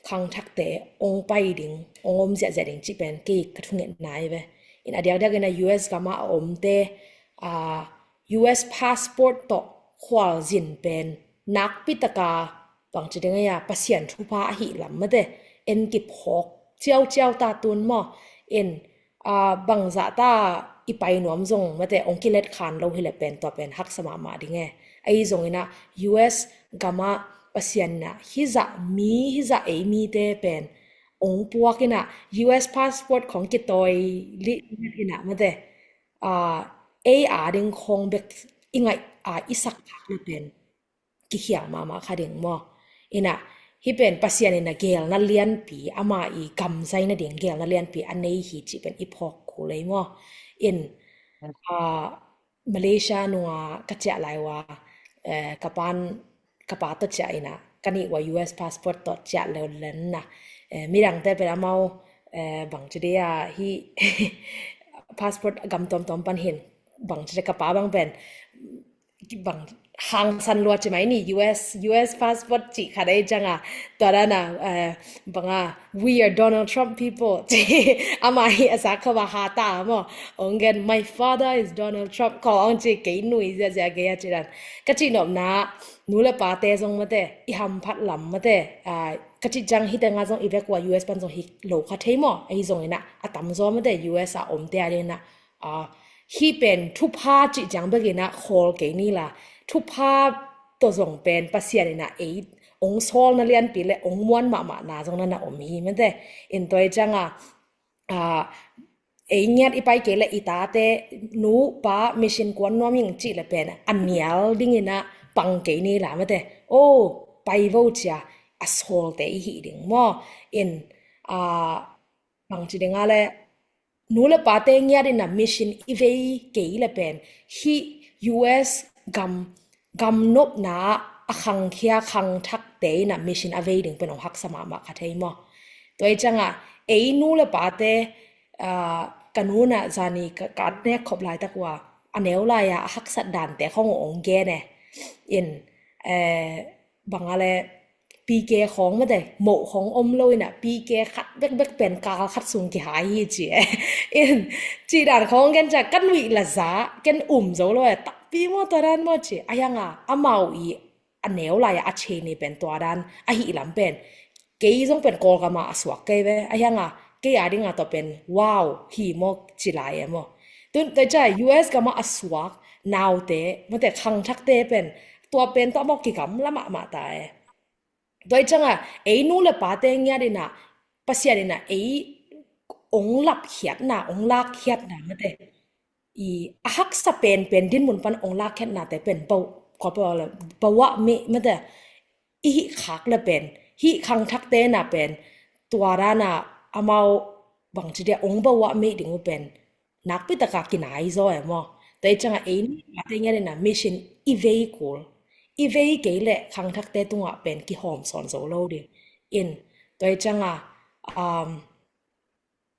khangthakte ong pai ding, ong om ziahziah ding cih pen kei ka thungetna hi ve. In a diakdiak ina U S gama a omte, US passport tawh khualzin pen nakpi taka bangci ding a, Pasian thupha ahi lam mate, en kiphawk ciauciau ta tun maw. In bangzah ta i pai nuam zong mate, ong kilet khan lo hileh pen tua pen haksa mahmah ding e. Ahi zongin ah US gamah Pasian in ah hizah mi, hizah ei mite pen ong puak in ah US passport khong kitawi lih in ah mate, ei ading khong bek i ngaih a i sak khak na pen kikhial mahmah kha ding maw. In ah hih pen Pasian in ah gelna lianpi, ama i gamzai nading gelna lianpi a nei hi cih pen i phawk kul ei maw. In Malaysia nunga ka ciah lai ua, ka pan ka pa tawh ciah in ah ka nih ua US passport tawh ciah leulen na. Midangte pen amau bangci ding a, hih passport gam tuamtuam pan hin bangci ding, ka pa bang pen bang hangsan lua ci mai ni, US US passport cih khat ei cianga, tua dana banga, "We are Donald Trump people," ci. Ama hi a sak kho ba ha ta maw. Ong gen, "My father is Donald Trump," ko ong ci, kei nui ziazia kei a ci dan. Ka cih nopna, nu le pate zong mate, i hamphat lam mate, ka cih ciang hite nga zong i vek ua US pan zong hi lo kha thei maw. Ahi zongin ah a tamzaw mate US a omte a dingin ah hih pen thupha cih ciang bekin ah khawl kei ni la, thupha tawh zong pen Pasian in ah ei ong sawlna lianpi le ong muan mahmahna zong na na om hi mate. In tua i cianga ei ngiat i pai kei le i tate, "Nu pa, mission kuan nuam ing," cih le pen a nial dingin ah pang kei ni la mate, o, pai vo cia a sawlte i hih ding maw. In bangci ding a le, nu le pate ngiat in ah mission i vei kei le pen hih US gam, gam nopna a khangkhia khangthakte in ah mission a vei ding pen ong haksa mahmah kha thei maw. Tua i cianga ei nu le pate, ka nu in ah zani ka, ka nek khop laitak ua a neu lai-a a haksat dante khong ong gen e. In banga le, PK khong mate, moh khong om lo in ah PK khat bekbek pen kal khat sung kihai hi ci e. In cih dan khong gen cia, ka nuih la za, ken um zo lo e, takpi maw tua dan maw ci. A hianga amau i a neu lai-a a cheni pen tua dan ahi lam pen kei zong pen Kawlgam ah a suak kei ve, a hianga kei a dinga tua pen wow hi maw ci lai e maw. Tun tua cia US gamah a suak naute mate, khangthakte pen tua pen tua maw kigamla mahmah ta e. Tua i cianga ei nu le pate ngiat in ah Pasian in ah ei ong lapkhiatna, ong lakkhiatna mate, i a haksa penpen dinmun pan ong lakkhiatnate pen bau, kua pau le, bauah mi mate, i hih khak le pen, hih khangthakte na pen tua dana amau bangci dia ong bauah mi ding uh pen nakpi taka kinai zaw e maw. Tua i cianga ei nu le pate ngiat in ah mission i vei kul, i vei kei le khangthakte tungah pen kihawm sawn zo lo ding. In tua i cianga, um,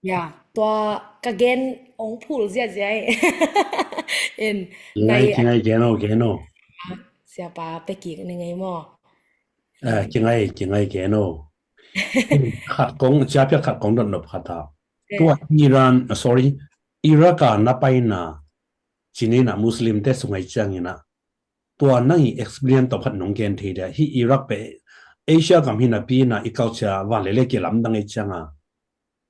ya, tua ka gen ong phul ziazia e. In nai, kingai, kingai, gen o, gen o. Siapa pekik ni ngei maw. Kingai, kingai, gen o. Khat kong, ciapia khat kong dot nop khat a. Tua Iran, sorry, Iraq a na paina, cinina Muslim te sungai ciangina, tua nang i experience tawh khat nong gen thei dia, hi Iraq pe Asia gam hina pina i culture van lele kilamdang i cianga,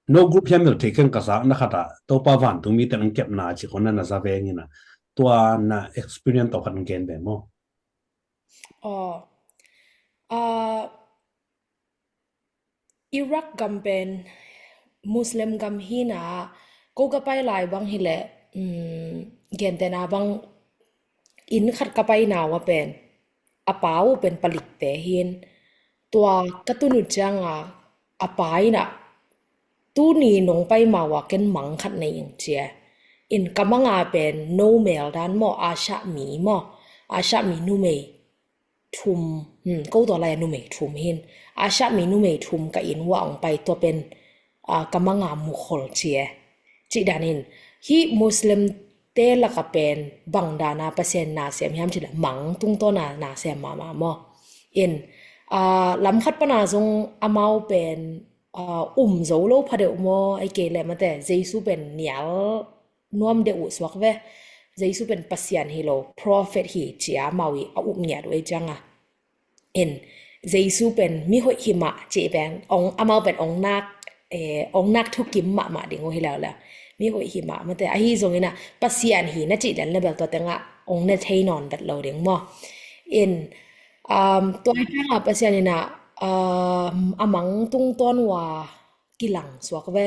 no group hiam mil thei keng ka zak na khat a, Topa vantung mite nong kepna ci kona na za vengina, tua na experience tawh khat nong gen be maw? Aw, Iraq gam pen Muslim gam hina, ko ka pai lai bang hileh, um, gentena bang inn khat ka pai nawa pen a pa uh pen palikte hin, tua ka tun uh cianga a pa ina tuni nong pai mawa ken mang khat nei ing cia. In ka manga pen no mel dan maw, a sah mi maw, a sah mi numei thum, hmm, ko tua lai a numei thum hin, a sah mi numei thum ka inn uah ong pai tua pen, ah, ka manga mukhol cia. Cih danin, hi Muslim te laka pen bang dana Pasian na sem hiam cih leh mang tungtawna na sem mama maw. In, ah, lamkhat pana zong amau pen, ah, um zo lo pha deuh maw, ai kei leh mate, Jesu pen nial nuam deuh uh suak ve. Jesu pen Pasian hi lo, prophet hi, ci-a amau i a up ngiat uh ei cianga. In, Jesu pen mi hoih hi mah, ci pen, ong, amau pen ong nak, eh, ong nak thukim mahmah ding uh hi leuleu. Mi hoih hi mah, mate, ahi zongin ah, Pasian hi na cih den le bel tua tengah, ong ne thei nawn vet lo ding maw. In, um, tua hi cianga Pasian in ah, um, a mang tungtawn uh a kilang suak ve.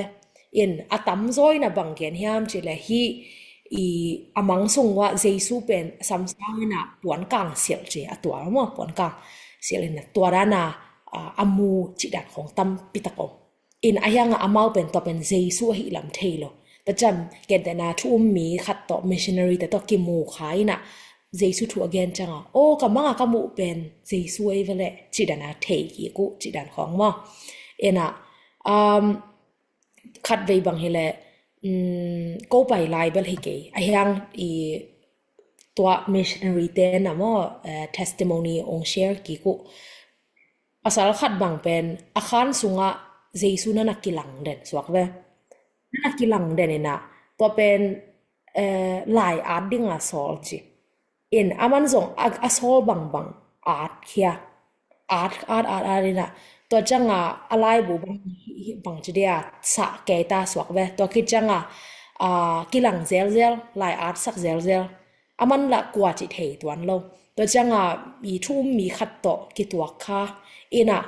In, a tamzaw in ah bang gen hiam cih leh hih i a mang sung uah Jesu pen samsang in ah puankang silh ci a tual maw, puankang silh in ah tua dan a, a, a mu cih dan khong tampi tak om. In, a hiang ah amau pen tua pen Jesu ahi lam thei lo. Tua ciang gentehna thu um mi khat tawh missionary te tawh kimu kha in ah Jesu thu a gen cianga, aw, ka mang a ka muh pen Jesu ei ve leh cih dan a thei kik uh cih dan khong maw. In ah, um, khatvei bang hi leh, um, ko pai lai bel hi kei. A hiang i tua missionary te na maw, eh, testimony ong share kik uh. Pasal khat bang pen, a khan sungah Jesu na na kilang den, suak ve. Na na kilang den in ah, tua pen, eh, lai at ding a sawl ci. In, aman zong a, a sawl bangbang at khia. At, at, at, at in ah. Tua cianga a laibu bang, bang ci dia sa kei ta suak ve. Tua khit cianga, a, kilang zelzel, lai at sak zelzel. Aman lah kua ci thei tuan lo. Tua cianga i thu um mi khat tawh kituak kha. In ah,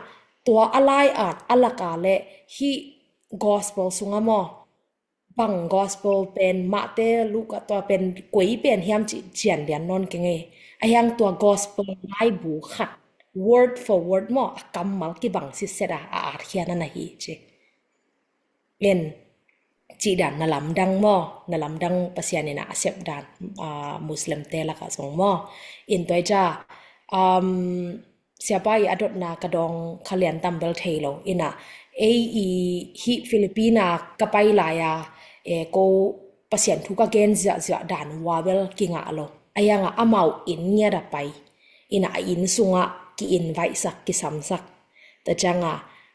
tua a lai at, a lak a le hih gospel sunga maw. Bang gospel pen Mate, Luka, tua pen koi pen hiam ci cian lian nawn keng ei. A hiang tua gospel laibu khat, word for word maw, a kammal kibang sitset a, a at khia na na hi ci. In, cih dan na lamdang maw, na lamdang Pasian in ah a sep dan, ah, Muslim te lakah zong maw. In, tua hi cia, um, siapa i a dotna ka dawng kha lian tam bel thei lo. In ah, ei i hih Philippine a ka pai lai a, eh, ko Pasian thu ka gen ziahziah dan uh a bel kingah lo. A hiang ah amau inn ngiat a pai. In ah a inn sungah ki-invite sak, kisamsak. Tua cianga,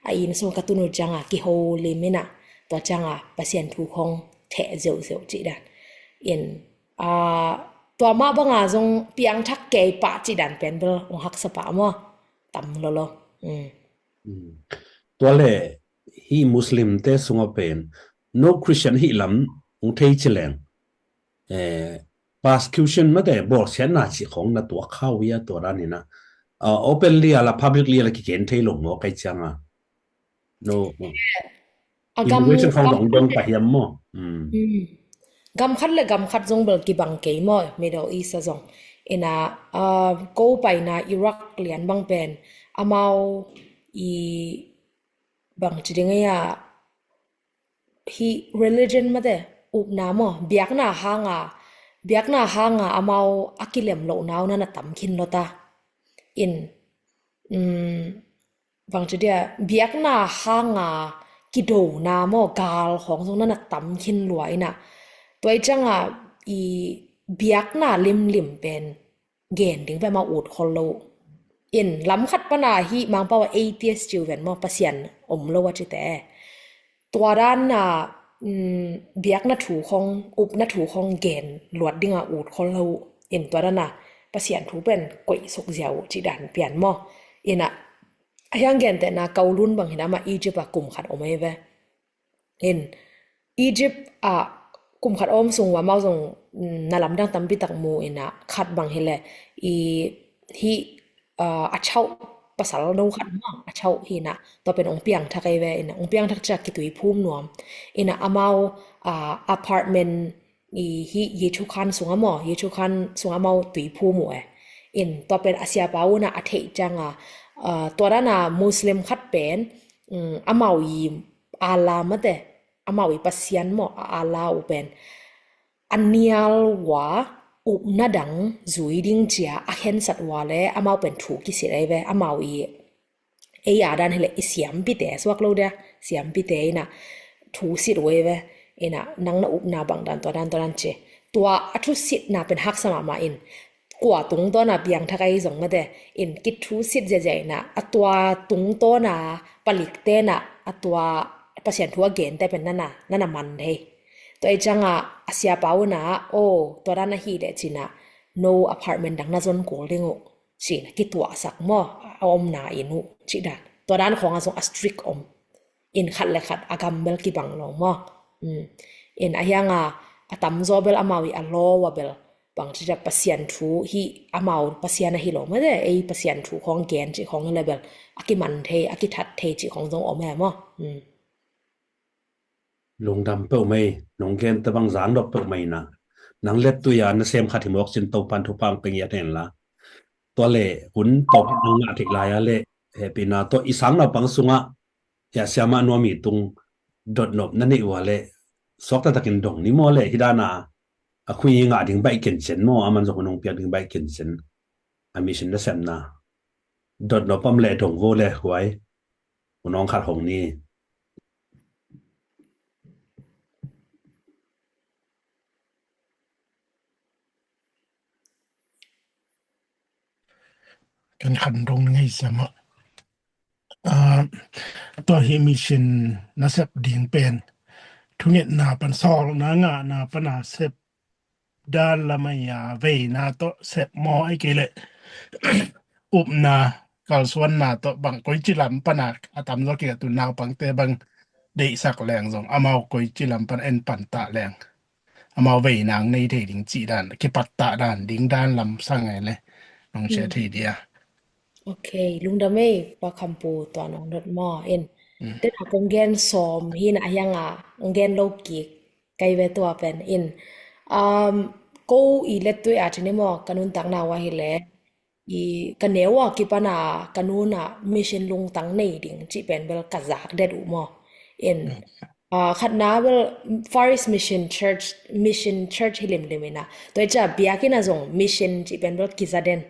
a inn sungah ka tun uh cianga, kiholim in ah. Tua cianga, Pasian thu khong theh zeuhzeuh cih dan. In, ah, tua mah banga zong piangthak kei pah cih dan pen bel ong haksa pah maw. Tam lolo. Mm. Mm. Tua le, hih Muslim te sungah pen, no Christian hih lam ong thei ci leng, eh, persecution mate, bawlsiatna cih khong na tuak kha uh hia tua dan in ah. Ah, openly a la, publicly a la kigen thei lo maw kai cianga. No. A gam, immigration khong gam dong dong khat le, pah hiam maw. Mm. Mm. Gam khat le gam khat zong bel kibang kei maw, Middle East a zong. In ah, ah, ko paina Iraq lian bang pen, amau i bang ci ding ei a, hih religion mate, upna maw, biakna hanga, biakna hanga amau a kilem lohna uh na na tam khin lo ta. In, um, bang ci dia, biakna hanga kidona maw, gal khong zong na na tam khin lua in ah. Tua hi cianga i biakna limlim pen gen ding pen amau ut khol lo. In, lam khat pana hih Mangpau a atheist ci uh ven maw, Pasian om lo a cite. Tua dan a, um, biakna thu khong, upna thu khong gen luat dinga ut khol lo. In, tua dan a Pasian thu pen koih suk ziau cih dan pian maw. In ah, a hiang gentehna Kowloon bang hi na, amah Egypt a kum khat om ei ve. In, Egypt ah kum khat om sung uh amau zong, mm, na lamdang tampi tak mu in ah, khat bang hi le, i, hih, ah, a chauh pasal no khat maw, a chauh hi in ah, tua pen ong piangthak ei ve. In ah, ong piangthak ciah kituiphum nuam. In ah, amau, ah, apartment i hih Yechu Khan sungah maw, Yechu Khan sungah amau tuiphum uh e. In, tua pen a siapa un ah a theih cianga, ah, tua dan a Muslim khat pen, mm, amau i Allah mate, amau i Pasian maw, a Allah uh pen a nial ua, upna dang zui ding cia a khensat ua le amau pen thu kisit ei ve, amau i, ei a dan hi le i siampite suak lo dia, siampite in ah thu sit uh ei ve. In ah, nang na upna bang dan, tua dan, tua dan ci. Tua a thusitna pen haksa mahmah in, kua tungtawn a piangthak ei zong mate, in, kithusit ziahziah in ah, a tua tungtawn a palik te in ah, a tua Pasian thu a gente pen na na, na na man thei. Tua i ciangah a siapa unah, oh, tua dan ahi leh cinah, no apartment dang na zon kul ding uh, cinah kituahsak maw, a omna inn uh, cih dan. Tua dan khawngah zong a strict om. In khat le khat a gam bel kibang lo maw. In a hiangah a tamzaw bel amau i a law a bel bang ciah Pasian thu hi, amau Pasian ahi lo mate, ei Pasian thu khawng gen cih khawng le bel a kiman thei, a kithat thei cih khawng zong om e maw. Lungdam peuhmei, nong gen tabang zang dok peuhmei na. Nang let tui a nasem khat hi mawk cin Topan thupha ang peng ya ten la. Tua le hun tawp nang ngah thei lai a le hehpihna tawh i sang naupang sungah ya siamah nuam i tung dotnop na neih ua le suak taktakin dong ni maw le hi dana a khui ngah ding baih kencen maw, a man zong nong piak ding baih kencen a mission na sepna dotnop pam le dong vo le huai. Unawng khat hong ni. Kan khan dong ngei siamah. Ah, tua hi mission nasep ding pen thungetna pan sawlna ngahna pana sep dan lamai a veina tawh sep maw ai kei leh upna kalsuanna tawh bang koici lam pana a tamzaw kik a tu naupangte bang deihsak leng zong amau koici lam pan en pantah leng amau vei nang nei thei ding cih dan kipattah dan ding dan lam sang ngai le nong share thei dia. Ok, lungdam ei, Pa Khampu tua nong dot maw in. Tena kong gen sawm hi na a hianga kong gen lo kik kai ve tua pen in. Um, ko i let tui a cini maw ka nuntakna uh ahi le i ka neu a kipana ka nuna mission lungtang nei ding cih pen bel ka zak det uh maw. In, ah, khatna bel Far East Mission Church, Mission Church hi limlim ina. Tua i cia biakina zong mission cih pen bel kiza den.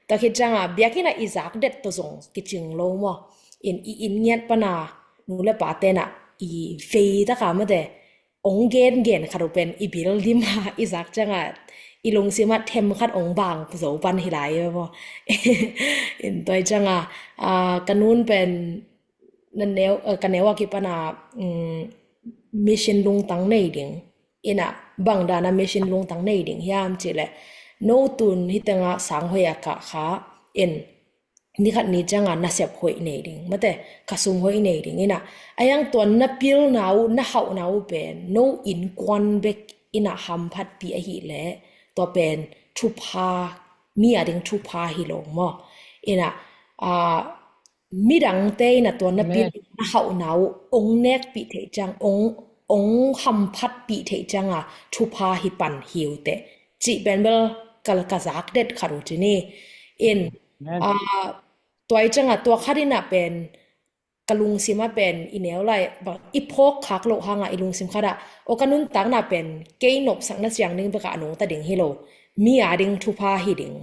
Tua khit cianga biakina i zak det tawh zong kicing lo maw. In i inn ngiat pana nu le pa tena i vei taka mate ong gen gen khat uh pen i bil dima i zak cianga i lungsim ah them khat ong bang zo pan hi lai ve maw. In tua i cianga, ah, ka nun pen na neu, ah, ka neu a kipana, um, mission lungtang nei ding. Ina bang dana mission lungtang nei ding hiam cih leh no tun hi tenga sang hoih a kah kha in ni khat ni cianga nasep hoih nei ding mate ka sum hoih nei ding ina a yang tua na pilna uh na hauhna uh pen no innkuan bek ina hamphatpih ahih leh tua pen thupha mi a ding thupha hi lo maw. Ina, ah, midangte ina tua na pilna na hauhna uh ong nekpih theih ciang ong ong hamphatpih theih cianga thupha hi pan hi uh teh cih pen bel ka, ka zak det khat uh cini. In, ah, tua i cianga tua khat ina pen ka lungsim a pen i neu lai bang i phawk khak loh hanga i lungsim khat ah o ka nuntakna pen kei nopsakna ciang ding beka a nungta ding hi lo. Mi a ding thupha hi ding.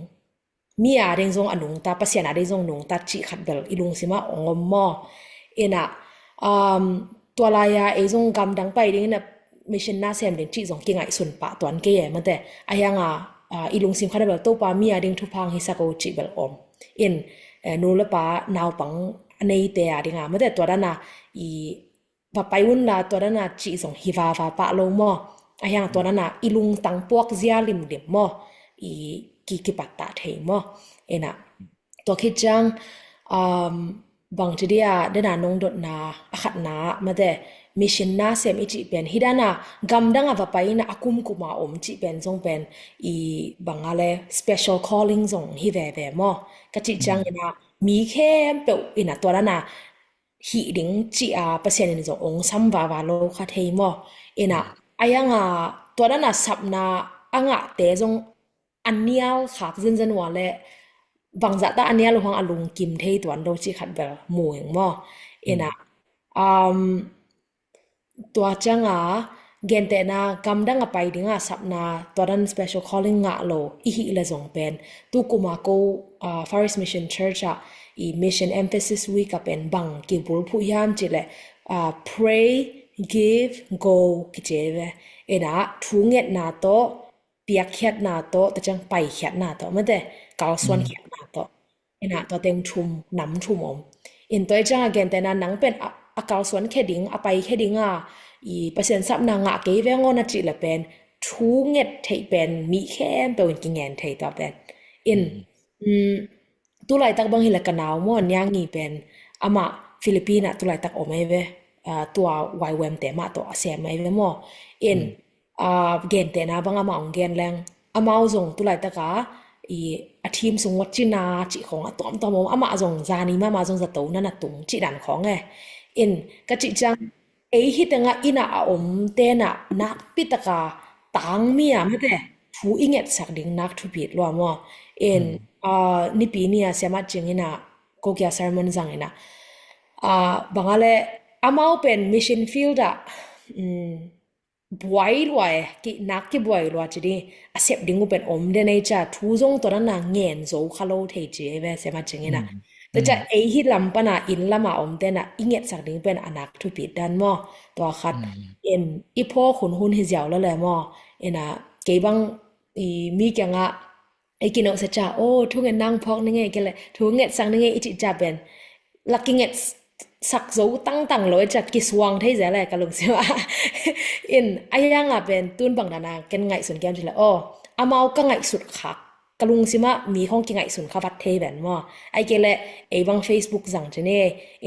Mi a ding zong a nungta, Pasian a ding zong nungta cih khat bel i lungsim ah ong om maw. Ina, um, tua lai-a ei zong gamdang pai ding ina mission na sem ding cih zong kingaihsun pah tuan kei e mate. A hianga, ah, i lungsim khat a bel Topa mi a ding thupha ang hisak o cih bel om. In, eh, nu le pa naupang a neite a dinga mate tua dana i va pai unla tua dana cih zong hi vava pah lo maw. A hiang tua dana i lungtang puak zia limlim maw. I ki, kipattah thei maw. Ina tua khit ciang, um, bang ci dia dena nong dotna a khatna mate mission na sem i cih pen hi dana gamdang a va pai ina a kumkuma om cih pen zong pen i bang a le special calling zong hi veve maw. Ka cih ciang ina mi khempeuh ina tua dana hih ding ci-a Pasian in zong ong sam vava lo kha thei maw. Ina a yanga tua dana sapna a ngahte zong a nial khak zenzen ua le bangzah ta a nial uh hang a lungkim thei tuan lo cih khat bel mu ing maw. Ina, um, tua cianga gentehna gamdang a pai dinga sapna tua dan special calling ngah lo i hih le zong pen tu kuma ko, ah, Far East Mission Church ah i Mission Emphasis Week a pen bang kibulphuh hiam cih le, ah, pray, give, go kici ve. Ina thungetna tawh piakkhiatna tawh ta ciang paikhiatna tawh mate kalsuankhiatna tawh. Ina tua teng thum nam thum om. In tua i cianga gentehna nang pen a, a kalsuankhia ding a paikhia dinga i Pasian sapna ngah kei veng aw na cih le pen thu nget theih pen mi khempeuh in kingen thei tua pen. In, mm, tu laitak bang hi le ka nau maw, Niang i pen amah Philippine ah tu laitak om ei ve, ah, tua Y W M te mah tawh a sem ei ve maw. In, ah, gentehna bang amah hong gen leng, amau zong tu laitak a, i, a team sung uah cina cih khawng a tuamtuam om, amah zong zani mahmah zong zato na na tung cih dan khawng e. In, ka cih ciang, ei hi tengah inn ah a om tenah nakpi taka tangmi a mate thu i ngetsak ding nak thupit lua maw. In, ah, nipi ni a siamat cing inn ah kokia sermon zang inn ah, ah, bang a le amau pen mission field ah, mm, buai lua e, ki, nak kibuai lua ci ding, a sep ding uh pen om den ei cia, thu zong tua dan a ngen zo kha lo thei ci ei ve, siamat cing inn ah. Tua cia ei hi lam pana inn lama om tena i ngetsak ding pen a nak thupit dan maw, tua khat. In, i phawk hunhun hi ziau la le maw, ina, kei bang, i, mi kiangah, ei kinohsia cia, oh, thu ngen nang phawk ning ei, kei le, thu ngetsak ning ei, i cih cia pen, la kinget sak zo tangtang lo i cia kisuang thei zia le ka lungsim ah. In, a hiang a pen, tun bang dana, ken ngaihsun kiam ci le, oh, amau ka ngaihsut khak, ka lungsim ah mi khawng kingaihsun kha vat thei ven maw. Ai kei le, ei bang Facebook zang ci ne,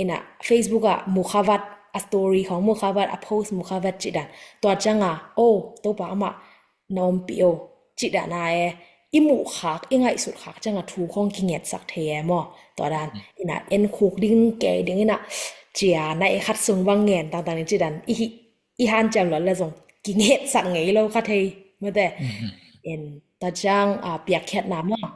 ina, Facebook ah mu kha vat, a story khawng mu kha vat, a post mu kha vat ci dan. Tua ciang a, oh, Topa amah, na ompih o, cih dan a e, i muh khak, i ngaihsut khak ciang a thu khawng kingetsak thei e maw. Tua dan, ina en khuk ding kei ding ina, cia na e khat sung bang ngen tangtang ding cih dan, i hi, i hanciam lo le zong kingetsak ngei lo kha thei, mate. In, tua ciang, a, piakkhiatna maw.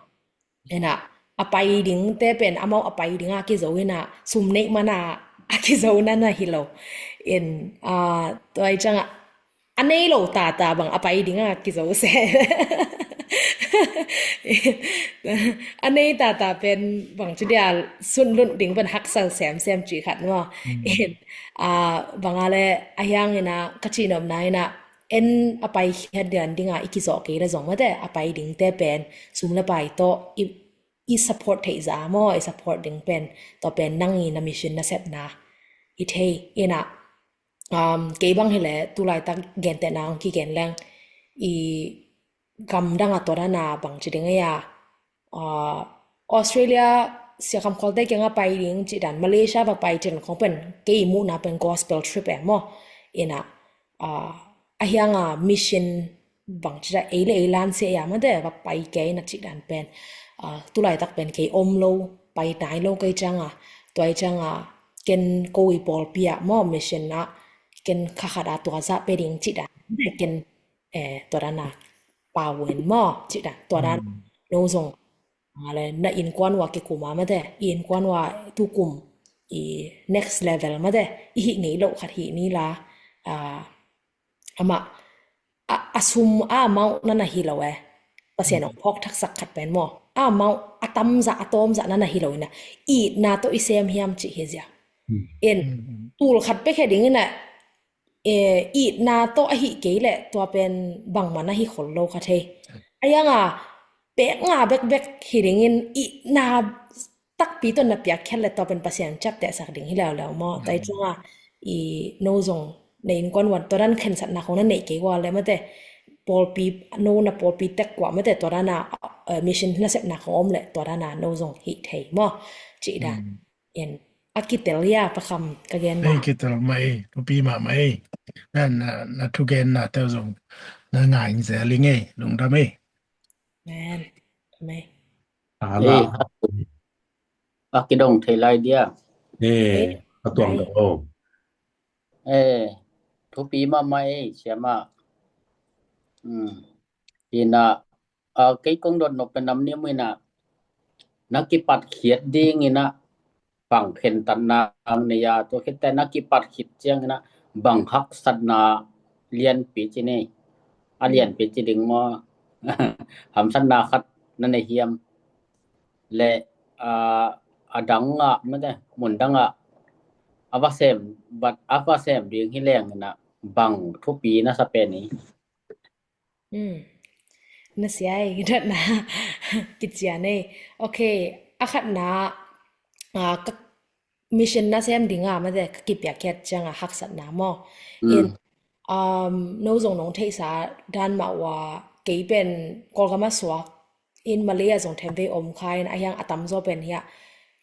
Ina, a pai ding te pen, amau a pai ding a kizo ina, sum neih mana a kizo nana hi lo. In, a, tua i ciang a, a nei lo tata bang a pai ding a kizo se. A nei tata pen bang ci dia sun lunh ding pen haksa semsem ci khat maw. In, a, bang a le a hiang ina ka ci nopna ina en a pai khiat dian ding a i kizawh kei le zong mate a pai ding te pen sum le pai tawh i, i support theih za maw, i support ding pen tua pen nang i na mission na sepna i thei ina. Um, kei bang hi le tu laitak gentehna hong kigen leng i gamdang a tua dana bang ci ding ei a, ah, Australia sia kham kholte kianga pai ding ci dan Malaysia va pai cin khong pen kei muhna pen gospel trip e maw. Ina, ah, a hianga mission bang ci da ei le ei lan se ya mate va pai kei na ci dan pen, ah, tu laitak pen kei om lo, pai nai lo kei cianga, tua i cianga ken ko i pawlpi ah maw mission ah ken kha khat a tua zah pe ding ci dan. Ken, eh, tua dan a pau en maw ci dan. Tua dan no zong, ah, le na innkuan ua kikum a mate, i innkuan ua tukum i next level mate, i hih ngei loh khat hih ni la, ah, amah, a, a sum a amount nana hi lo e. Pasian hong phawk thaksak khat pen maw. A amount a tamzah, a tawmzah nana hi lo ina. Itna tawh i sem hiam cih hi zia. In, tul khat pek he ding ina, e, itna tawh a hih kei le tua pen bangmah na hi khol lo kha thei. A hianga pek nga bekbek hi dingin itna takpi tawh na piakkhiat le tua pen Pasian ciaptehsak ding hi leuleu maw. Tua i cianga i no zong na innkuan ua tua dan khensatna khong na neih kei ua le mate pawlpi, no na pawlpi tek ua mate tua dana, eh, mission na sepna khong om le tua dana no zong hih thei maw. Cih dan. In, a kitel hia pakham ka gen na. Ei, kitel mai, thupi mahmah ei. Na, na, na thugenna teu zong na ngai zel ing ei, lungdam ei. Amen. Amen. Ala. Ei, a kidong thei lai dia. Ei, a tuang dong o. Ei, thupi mahmah ei, siama. Hmm. Ina, a, kei kong dot nop pen nam ni muina, na kipat khiat ding ina, bang khentatna ang nei a, tua khit te na kipat khit ciang ina, bang haksatna lianpi ci nei, a lianpi ci ding maw, hamsatna khat na nei hiam, le, a, a dang a, mate, mun dang a, a va sem, bat, a va sem ding hi leng ina, bang thupi na sa pen i. Hmm. Na sia ei, datna. Kician ei. Okay, a khatna, ah, ka mission na sem dinga, mate ka kipiakkhiat cianga haksatna maw. Hmm. In, Um, no zong nong theihsa dan mah uh a, kei pen Kawlgam a suak in, Malay ah zong themvei om kha in, a hiang a tamzaw pen hiah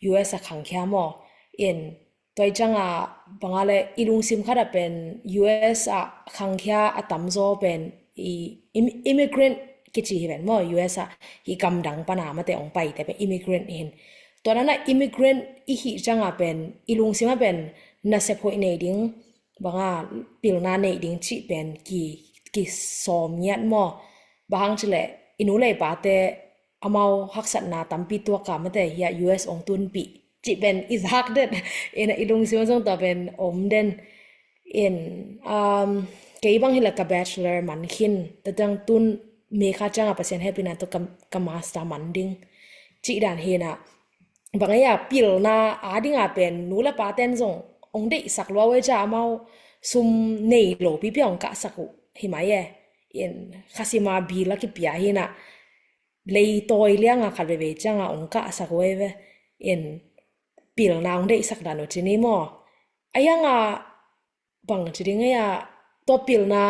U S a khangkhia maw. In, tua i ciangah banga le i lungsim khat ah pen U S a khangkhia a tamzaw pen i im-, immigrant kici hi ven maw, U S a hi gamdang pana mate ong paite pen immigrant hi in. Tua dana immigrant i hih ciangah pen i lungsim ah pen nasep hoih nei ding, banga pilna neih ding cih pen ki, kisawm ngiat maw. Bang hang cileh i nu le i pate amau haksatna tampi tuak a mate hiah U S ong tunpih cih pen i zak den. Ina i lungsim ah zong tua pen om den. In, um, kei bang hila ka bachelor man khin, tatang tun May kha ciangah Pasian hehpihna tawh ka, ka master man ding cih dan hi ina. Bang a, pilna a dinga pen nu le paten zong ong deihsak lua uh ei cia, amau sum nei lo pipi ong kahsak uh hi mai e. In, khasima bil a kipia hi ina, leitawi lianga khat veivei cianga ong kahsak uh ei ve. In, pilna ong deihsak dan uh ci ni maw. A hianga bang ci ding ei a, tua pilna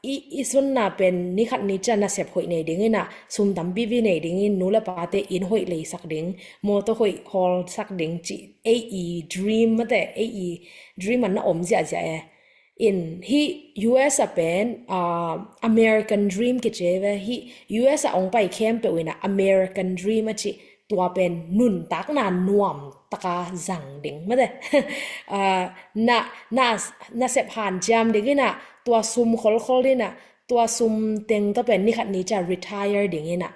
i, i sunna pen ni khat ni cia nasep hoih nei ding ina, sum tampi vi nei ding in, nu le pate inn hoih leisak ding, mawtaw hoih hawlsak ding cih ei i dream mate, ei i dream an na om ziahziah e. In, hih U S a pen, ah, American dream kici ei ve, hih U S a ong pai khempeuh ina American dream a cih, tua pen nuntakna nuam taka zang ding mate. Ah, na, na, nasep hanciam ding ina, tua sum kholkhol ina, tua sum teng tawh pen ni khat ni cia retire ding ina.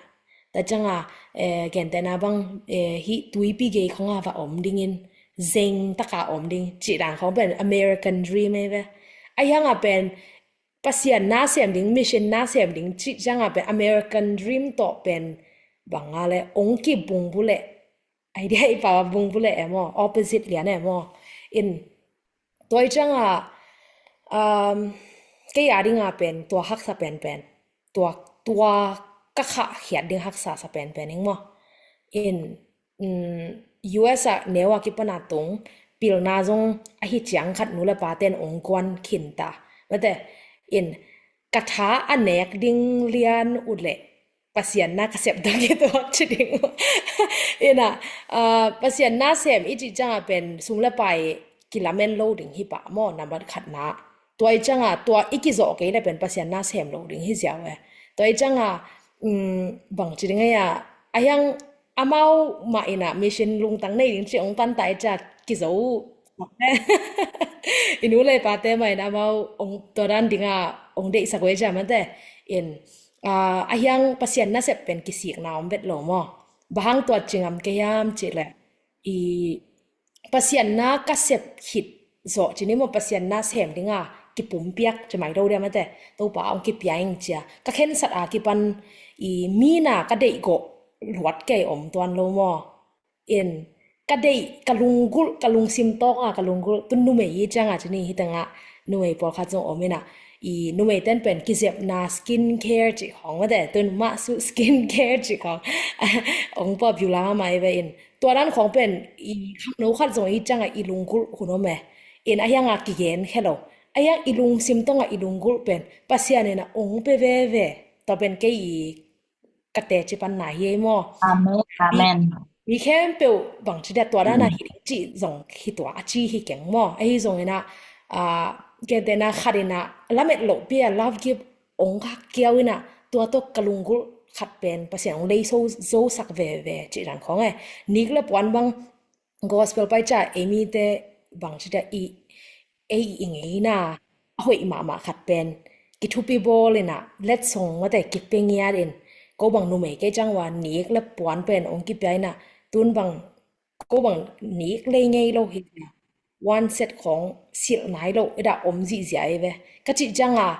Tua cianga, eh, gentehna bang, eh, hih tuipi gei khonga va om dingin, zeng taka om ding cih dan khong pen American dream ei ve. A hianga pen Pasian na sem ding, mission na sem ding cih cianga pen American dream tawh pen banga le ong kibungbuleh, idea i pau a bungbuleh e maw, opposite lian e maw. In, tua i cianga, um, kei a dinga pen tua haksa penpen, tua, tua ka khah khiat ding haksa sa penpen ing maw. In, um, U S a neu a kipana tung, pilna zong ahi ciang khat nu le paten ong kuan khinta mate. In, ka tha a nek ding lian uh leh Pasian na ka sep dang hi tuak ci ding. Ina, ah, Pasian na sem i cih cianga pen sum le pai kilamen lo ding hi pah maw, nambat khatna. Tua i cianga tua i kizawh kei le pen Pasian na sem lo ding hi ziau e. Tua i cianga, um, bang ci ding ei a, a hiang amau mah ina mission lungtang nei ding ci ong panta i cia kizo. I nu le pate mah ina amau ong tua dan dinga ong deihsak uh ei cia mate. In, ah, a hiang Pasian nasep pen kisikna om bet lo maw. Bang hang tua ci ngam kei hiam cih leh, i Pasian na ka sep khit zawh ci ni maw, Pasian na sem dinga kipumpiak ci mai do dia mate. Topa ong kipia ing cia. Ka khensat a kipan i mi na ka deih gawh luat kei om tuan lo maw. In, ka deih, ka lunggulh, ka lungsim tawng a, ka lunggulh, tun numei i cianga ci ni hi tengah, numei pawlkhat zong om ina, i numei ten pen kizepna skin care cih khong mate, tun mah su skin care cih khong. Ong pua biu lama mai ve in. Tua dan khong pen, i khangno khat zong i cianga i lunggulh hun om e. In a hianga kigen khe lo. A hiang i lungsim tawng a i lunggulh pen, Pasian ina ong pe veve. Tua pen kei i ka teci panna hi ei maw. Amen. Mi, amen. Mi khempeuh bang ci dia tua dana hi ding cih zong hi tua a ci hi keng maw. Ahi zong ina, ah, gentehna khat ina lamet loh pia love gift ong khak kiau ina tua tawh ka lunggulh khat pen Pasian ong lei so, zosak veve cih dan khong e. Nik le puan bang gospel pai cia ei mite bang ci dia i ei i ngeina a hoih mahmah khat pen kithupi bawl ina letsong mate kipia ngiat in, ko bang numei kei ciang ua nik le puan pen ong kipia ina, tun bang ko bang nik lei ngei lo hi ina, one set khong silh nai lo i dah om zihziah ei ve. Ka cih cianga,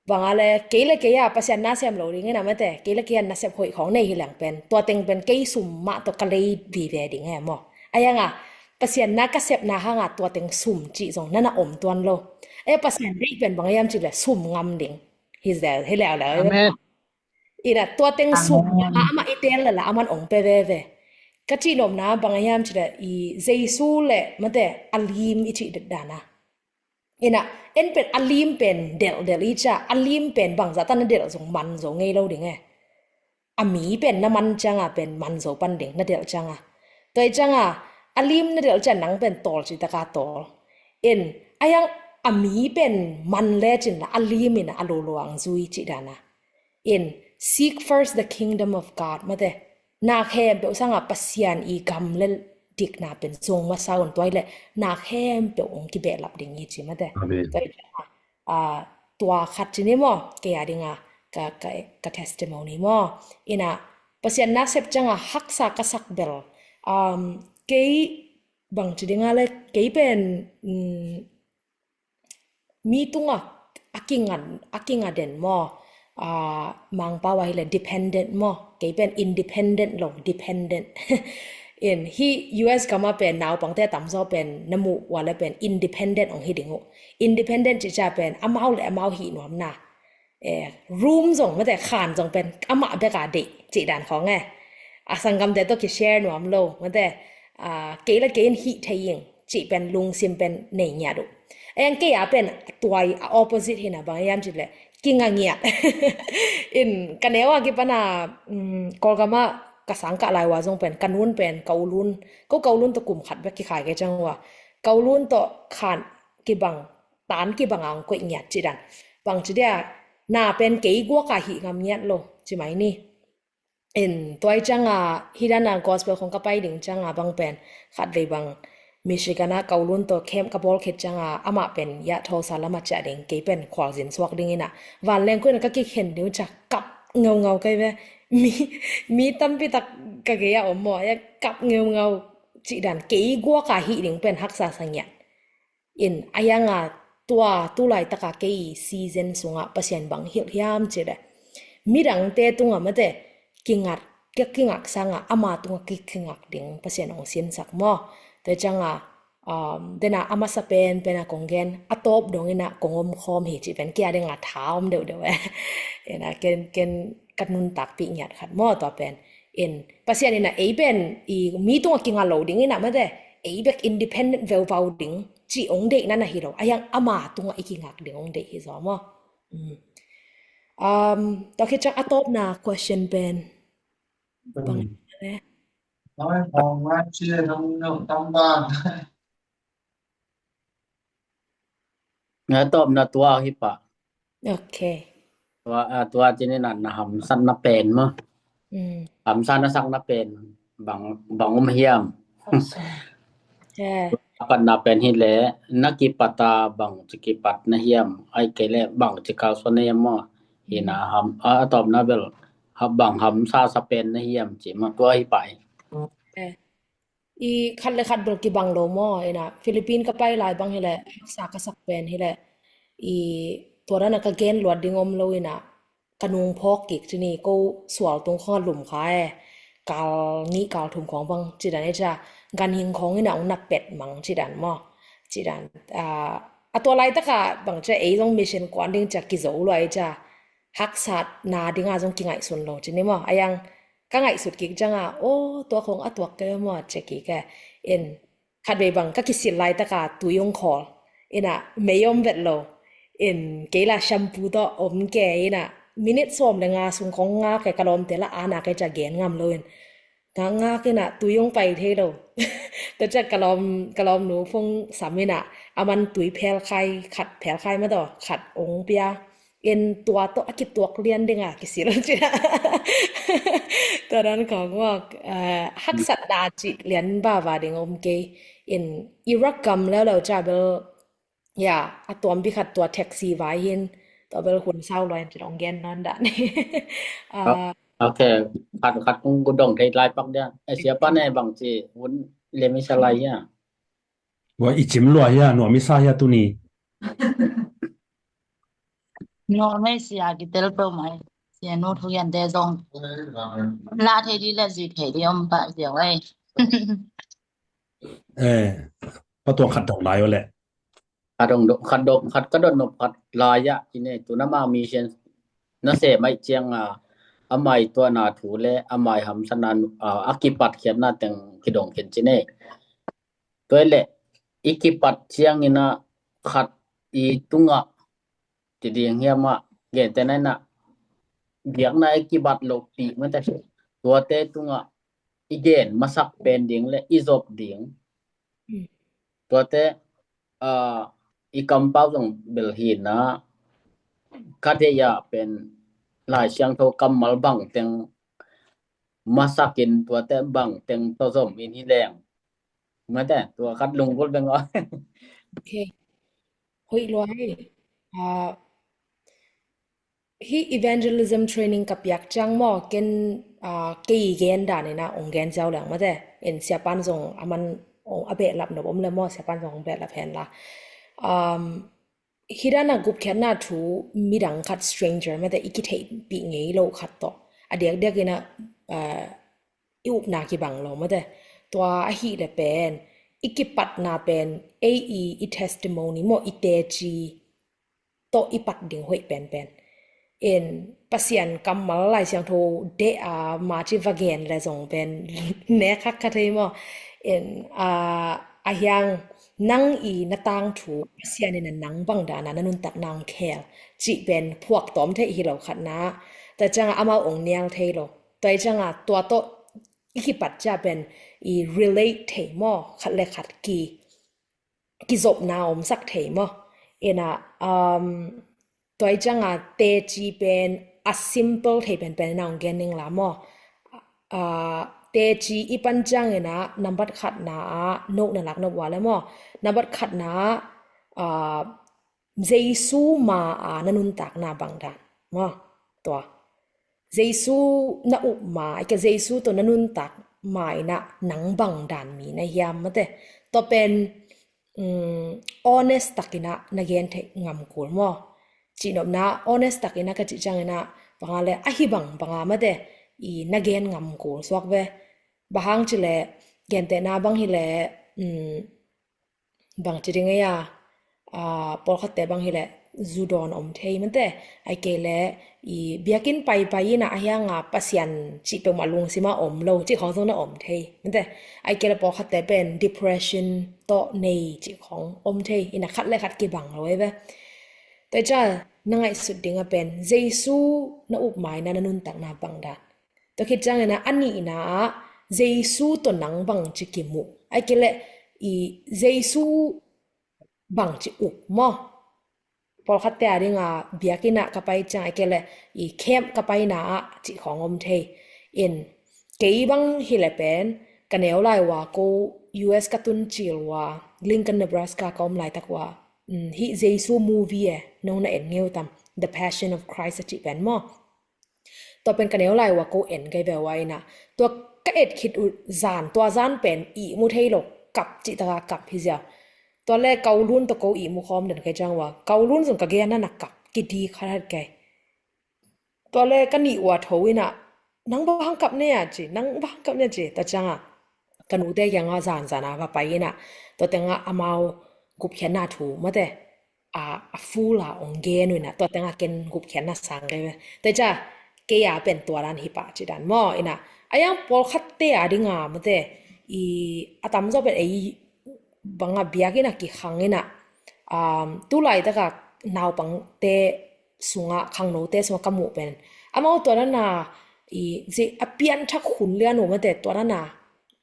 banga le kei le kei a Pasian na sem lo ding ina mate, kei le kei a nasep hoih khong nei hi leng pen tua teng pen kei sum mah tawh ka lei vive ding e maw. A hianga Pasian na ka sepna hanga tua teng sum cih zong nana om tuan lo. E Pasian deih pen bang a hiam cih le sum ngam ding hi zel hi leuleu. Amen. Ina tua teng sum amah i tel lala aman ong pe veve. Ka cih nopna bang a hiam cih le i Jesu le mate a lim i cih det dana. Ina, en pen a lim pen delh delh i cia, a lim pen bangzah ta na delh zong man zo ngei lo ding e. A mi pen na man cianga pen man zo pan ding na delh cianga. Tua i cianga a lim na delh cian nang pen tawl ci taka tawl. In, a yang a mi pen man le cin la a lim ina a luluang zui ci dana. In, seek first the kingdom of God, mate. Na khempeuh sanga Pasian i gam le dikna pen zong masa un, tua i le na khempeuh ong kibehlap ding i ci, mate. Amen. Tua i cianga, ah, tua khat ci ni maw, kei a dinga ka, ka, ka testimony maw. Ina, Pasian na sep cianga haksa ka sak bel. Um, kei bang ci dinga le, kei pen, mm, mi tunga a kinga, a kinga den maw. Ah, Mangpau a hi le dependent maw. Kei pen independent lo, dependent. In, hi U S gama pen naupangte tamzaw pen na muh ua le pen independent ong hi ding uh. Independent ci cia pen amau le amau hi nuam na. Eh, room zong, mate, khan zong pen amah beka deih cih dan khawng e. A sanggamte tawh ki share nuam lo, mate, ah, kei le kei in hih thei ing cih pen lungsim pen nei ngiat uh. A yang kei a pen tuai a opposite hina, bang hiam cih le kinga ngiat. In ka neu a kipana, um, Kawlgama ka sangkah lai ua zong pen ka nun pen ka ulun, ko ka ulun tawh kum khat bek kikhai kei ciang ua. Ka ulun tawh khan kibang, tan kibanga ong koih ngiat cih dan. Bang ci dia, na pen kei guaka hih ngam ngiat lo ci mai ni. In, tua i cianga, hi dana gospel khong ka pai ding cianga bang pen khat vei bang Michigan a ka ulun tawh camp ka bawl khit cianga, amah pen ya Tulsa lama ciah ding, kei pen khualzin suak ding ina. Vanleng kuina ka kikhen ding uh cia kap ngeungau kai ve. Mi, mi tampi tak ka gei a om maw, ya kap ngeungau cih dan, kei guaka hih ding pen haksa sa ngiat. In, a yanga tua tulaitaka kei season sunga Pasian bang hilh hiam cih le, midangte tunga, mate, kingak, kingak sanga ama tunga ki, kingak ding Pasian ong sinsak maw. Tua cianga, um, dena a masa pen, pena kong gen, a tawp dongina kong om khawm hi cih pen kia dinga tha om deuhdeuh e. Ina ken, ken ka nuntakpih ngiat khat maw tua pen. In, Pasian ina ei pen i mi tunga kinga lo ding ina, mate, ei bek independent veuvau ding cih ong deihna na hi lo, a yang ama tunga i kingak ding ong deih hi zaw maw. Mm. Um, tua khit ciang a tawpna question pen bang le. Nga tawpna tua hi pah. Ok. Tua, ah, tua cini na, na hamsatna pen maw. Mm. Hamsatna sakna pen bang, bang om hiam. Hamsat. Yeah. Patna pen hi le, na kipata bang ci kipatna hiam, ai kei le bang ci kalsuanna hiam maw. Hi na, mm, ham, a, a tawpna bel, ha, bang hamsa sa pen na hiam ci maw, tua hi pah. Eh. I khat le khat bel kibang lo maw, ina, Philippine ka pai lai bang hi le, haksa ka sak pen hi le, i tua dana ka gen luat ding om lo ina, ka nung phawk kik cini, ko sual tung khong a lum kha e, kal nih kal thum khong bang, ci dan e cia, ganhing khong ina ong na pet mang ci dan maw, ci dan, ah, a tua laitaka bang cia ei zong mission kuan ding cia kizo lua e cia, haksatna dinga zong kingaihsun lo cini maw, a yang, ka ngaihsut kik cianga, aw, tua khong a tuak kei maw, ci kik e. In, khat vei bang ka kisil laitaka tui ong khawl. Ina, mei om vet lo. In, kei la shampoo tawh om kei ina, minute sawm le nga sung khong ngak e, ka lawmte la ana kei cia gen ngam lo in. Ngak ngak ina, tui ong pai thei lo. Tua cia ka lawm, ka lawmnu phung sam ina, aman tui phel khai, khat phel khai ma tawh, khat ong pia. In tua tawh a kituak lian dinga kisil cina. Tua dan khong maw, eh, haksatna cih lian vava ding om kei. In Iraq gam leuleu cia bel, ya, a tuampi khat tua taxi vai hin, tua bel hun sau lua in cin ong gen nawn dah ni. Ah, ok, khat, khat kong ku dong thei lai pak dia. Eh, sia pa ne bang ci hun le mi sa lai ya. Wa i cim lua ya, nuam i sa ya tuni. No, mei sia kitel peuhmah e. Sia nu Thu Hian te zong la thei di le zui thei di om pah ziau e. Eh, Pa Tuang khat dong lai o le. Khat dong, khat dong, khat ka dong nop khat lai ah, i ne, tu na ma mission na se mai ciang a, a mai tua na thu le, a mai hamsa na, a, a kipat khiat na teng kidong khin ci ne. Tua i le, i kipat ciang ina khat i tungah, ti ding hiam ah, gentehna in ah, biakna i kibat lohpih mate, tuate tungah i gen masak pen ding le i zop ding. Mm. Tuate, ah, i kampau zong bel hi na, ka deih ah pen Lai Siangtho kammal bangteng masakin tuate bangteng tawh zom in hi leng, mate, tua khat lunggulh beng aw. Ok. Hoih lua hi. Ah, hih evangelism training ka piak ciang maw, ken, ah, kei gen dan in ah ong gen ziau leng mate. In siapan zong a man ong a behlap nop om le maw, siapan zong ong behlap hen la. Um, hih dan a gupkhiatna thu midang khat stranger mate, i kitheihpih ngei lo khat tawh a diakdiak in ah, ah, i upna kibang lo mate. Tua ahih le pen i kipatna pen ei i, i testimony maw, i teci tawh i pat ding hoih penpen. In Pasian kammal Lai Siangtho deih a, ma ci va gen le zong pen nek hak kha thei maw. In, ah, a hiang nang i na tangthu Pasian in a nang bang dan a na nuntakna ong khel cih pen phuak tawm theih hi lo khatna. Tua ciang a amau ong nial thei lo. Tua ciang a tua tawh i kipat ciang pen i relate thei maw, khat le khat ki, kizopna omsak thei maw. In ah, um, tua ciang a teci pen a simple thei penpen in ah ong gen ning la maw. Ah, teci i pan ciang in ah nambat khatna ah nop na lak nop ua le maw. Nambat khatna ah, ah, Jesu ma a na nuntakna bang dan maw. Tua Jesu na up ma, a ke Jesu tawh na nuntak ma in ah nang bang dan mi na hiam mate. Tua pen, um, honest tak in ah na gen theih ngam kul maw. Cihnopna honest tak in ah ka cih ciang in ah bang a le ahi bang bang a mate, i na gen ngam kul suak ve. Bang hang ci le gentehna bang hi le, um, bang ci ding ei a, ah, pawlkhatte bang hi le zu dawn om thei mate. Ai kei le i biakinn paipai in ah a hiang a Pasian cih peuhmah lungsim ah om lo cih khawng zong na om thei mate. Ai kei le pawlkhatte pen depression tawh nei cih khawng om thei in ah khat le khat kibang lo ei ve. Tua ciang na ngaihsut ding a pen Jesu na up ma in ah na nuntakna bang dan. Tua khit ciang in ah a nihna ah Jesu tawh nang bang ci kimu. Ai kei le i Jesu bang ci up maw. Pawlkhatte a ding a biakinn ah ka pai ciang ai kei le i camp ka paina ah cih khawng om thei. In kei bang hi le pen ka neu lai ua ko U S ka tun cil ua Lincoln, Nebraska ka om laitak ua, um, hih Jesu movie e, nong na en ngeu tam, The Passion of Christ a cih pen maw. Tua pen ka neu lai ua ko en kei ve ua in ah. Tua ka et khit uh zan, tua zan pen ihmu thei lo, kap cih taka kap hi ziau. Tua le Kaulun tawh ko ihmu khawm den kei ciang ua. Kaulun zong ka gen na na kap, kidi khat hat kei. Tua le ka nih ua tho in ah, nang bang hang kap ne a ci, nang bang hang kap ne a ci, tua ciang a. Ka nute kiang a zan zan a va pai in ah. Tua teng a amau gupkhiatna thu mate. A, a full a ong gen uh in ah, tua teng a ken gupkhiatna sang kei ve. Tua ciang, kei a pen tua dan hi pah ci dan maw, in ah. A yang pawlkhatte a ding a, mate, i, a tamzaw pen ei bang a biakinn a kikhang in ah, um, tu laitak a naupangte sung a, khangnote sung a ka muh pen. Amau tua dan a, i, zi, a pianthak hun lian uh mate, tua dan a,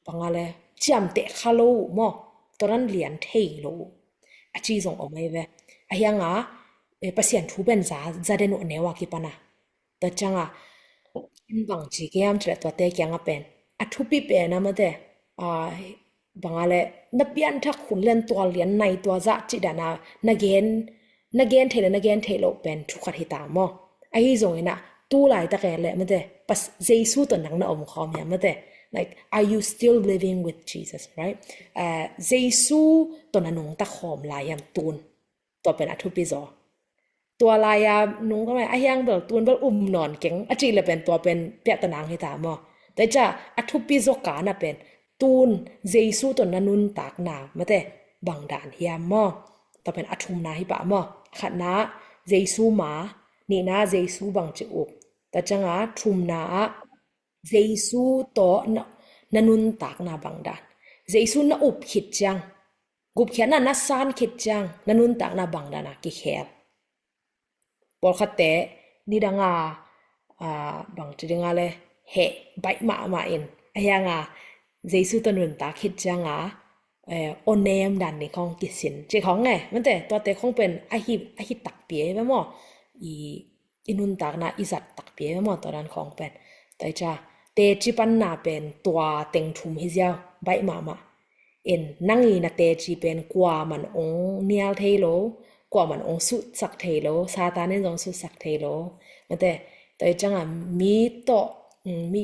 bang a le, ciamteh kha lo uh maw, tua dan lian thei lo uh. A ci zong om ei ve. A hiang a, eh, Pasian thu pen za, za den uh a neu a kipan a. Tua ciang a, in bang ci kiam ci le tuate kiang a pen. A thupi pen a mate, a, bang a le, na pianthak hun lian tua lian nai tua zah ci dan a, na gen, na gen thei le na gen thei lo pen thu khat hi ta maw. Ahi zong in ah, tu laitak e le mate, pas Jesu tawh nang na om khawm hiam mate. Like, are you still living with Jesus, right? Eh, Jesu tawh na nungta khawm lai hiam tun. Tua pen a thupi zaw. Tua lai a nungta mai a hiang bel tun bel um nawn keng a cih le pen tua pen piakta nang hi ta maw. Tua ciang a thupi zaw ka na pen tun Jesu tawh na nuntakna mate bang dan hiam maw. Tua pen a thumna hi pah maw. Khatna Jesu ma, nihna Jesu bang ci up. Tua ciang a thumna ah Jesu tawh na, na nuntakna bang dan. Jesu na up khit ciang Gupkhiatna na san khit ciang na nuntakna bang dana kikhel. Pawlkhatte nidanga, a, bang ci dinga le heh baih mahmah in, a hianga Jesu tawh nuntak khit cianga, eh, aw nem dan ni khong kisin ci khong e, mate, tuate khong pen ahi, ahi takpi e ve maw? I, i nuntakna i zat takpi e ve maw, tua dan khong pen? Tua i ca teci panna pen tua teng thum hi ziau, baih mahmah. In nang i na teci pen kuaman ong nial thei lo, kuaman ong sutsak thei lo, Satan in zong sutsak thei lo. Mate, tua i cianga mi tawh, mm, mi,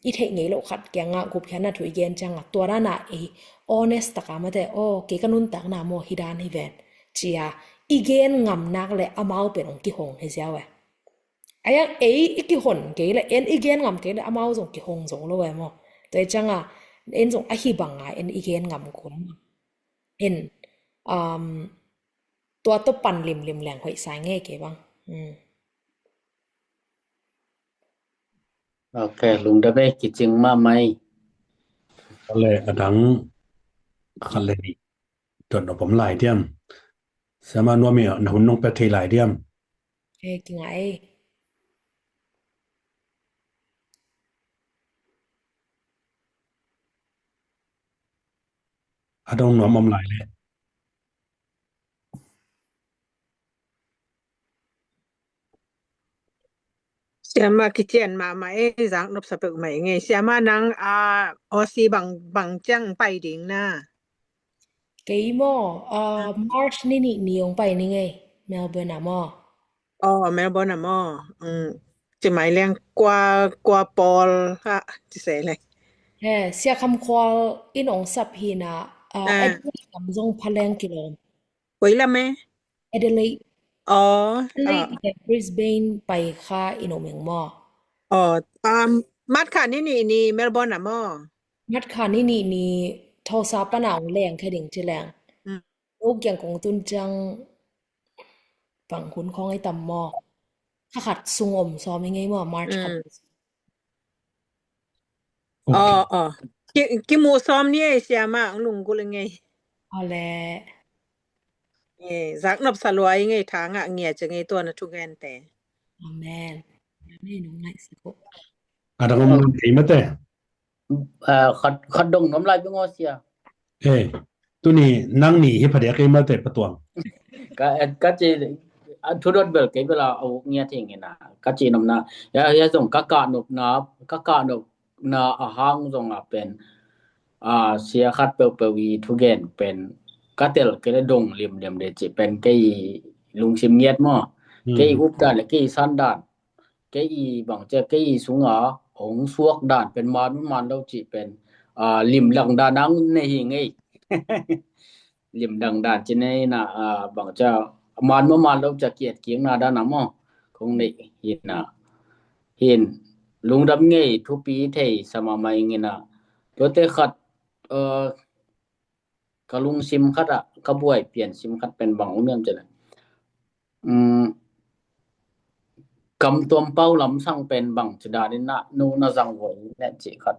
i theih ngei lo khat kianga gupkhiatna thu i gen cianga tua dana ei honest taka, mate, aw, kei ka nuntakna maw hi dan hi ven, cia i gen ngam nak le amau pen ong kihong hi ziau e. Aiang ei i kihon kei le, en i gen ngam kei le, amau zong kihong zo lo e maw? Tua i cianga en zong ahi banga en i gen ngam kul. En, um, tua tawh pan limlim leng hoih sa ngei kei bang. Mm. Ok, lungdam e, kicing mahmah e. Khat le adang, khat le nih. Tuan nop om lai diam? Siama Nuam i na hun nong pia thei lai diam? E, kingai. A dong nuam om lai le. Siama kician mahmah e, zak nop sa peuhmah i ngei. Siama nang, a, Aussie bang, bang ciang pai ding na? Kei maw, a, March ni nih ni ong pai ni ngei, Melbourne a maw? Aw, Melbourne a maw? Mm. Ci mai leng kua, kua pawl ha, ci se leng. He, Sia Kham Khual in ong sap hi na, a, Adelaide lam zong pha leng kilawm. Koi lam e? Adelaide. Aw, Adelaide le Brisbane pai kha in om eng maw? Aw, um, March kha ni nih ni Melbourne a maw? March kha ni nih ni Tulsa pana ong leng khe ding ci leng. Mm. Ro kiang kong tun ciang bang hun khong ai tam maw? Kha khat sung om sawm i ngei maw, March khat. Mm. Ok. Aw, aw. Ki, kimu sawm ni e, siama, ong lunggulh i ngei. Aw le. E, zak nop sa lua i ngei, tha ngah ngia ci ngei tua na thugente. Amen. Amen, ong ngaihsak uh. A dang om kei mate. A, khat, khat dong nuam lai bing aw sia. E, tuni nang ni hi phadiak kei mate Patuang. Ka, ka ci, a, thu dot bel kei bel a, a uk ngia thei ngei na. Ka ci nopna, ya, ya zong ka kah nopna, ka kah nopna a hang zong a pen, a, sia khat peuhpeuh i thugen pen ka tel kei le dong limlim de ci pen kei lungsim ngiat maw. Hmm. Kei updan le kei sandan. Kei i bang cia, kei i sunga hong suak dan pen man mu man lo cih pen, a, limlang dan ang nei hi ngei. Limlang dan ci nei na, a, bang cia man mu man lo cia kiat kikna dan a maw. Kong nei hi na. Hin lungdam ngei, thupi thei sa mahmah ing hi na. Tuate khat, a, ka lungsim khat ah, ka buai pian sim khat pen bang om hiam cih leh, um, Kam Tuam Pau Lam Sang pen bang ci dan in na, nu na zang uh hi leh cih khat.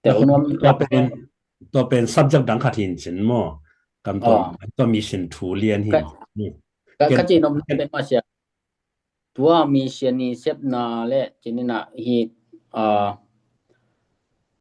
Tua pen, tua pen subject dang khat hi in cin maw. Kam Tuam, tua mission thu lian hi in cin. Ka, ka ci nopna pen mah sia. Tua mission i sepna le cin in a hi, a,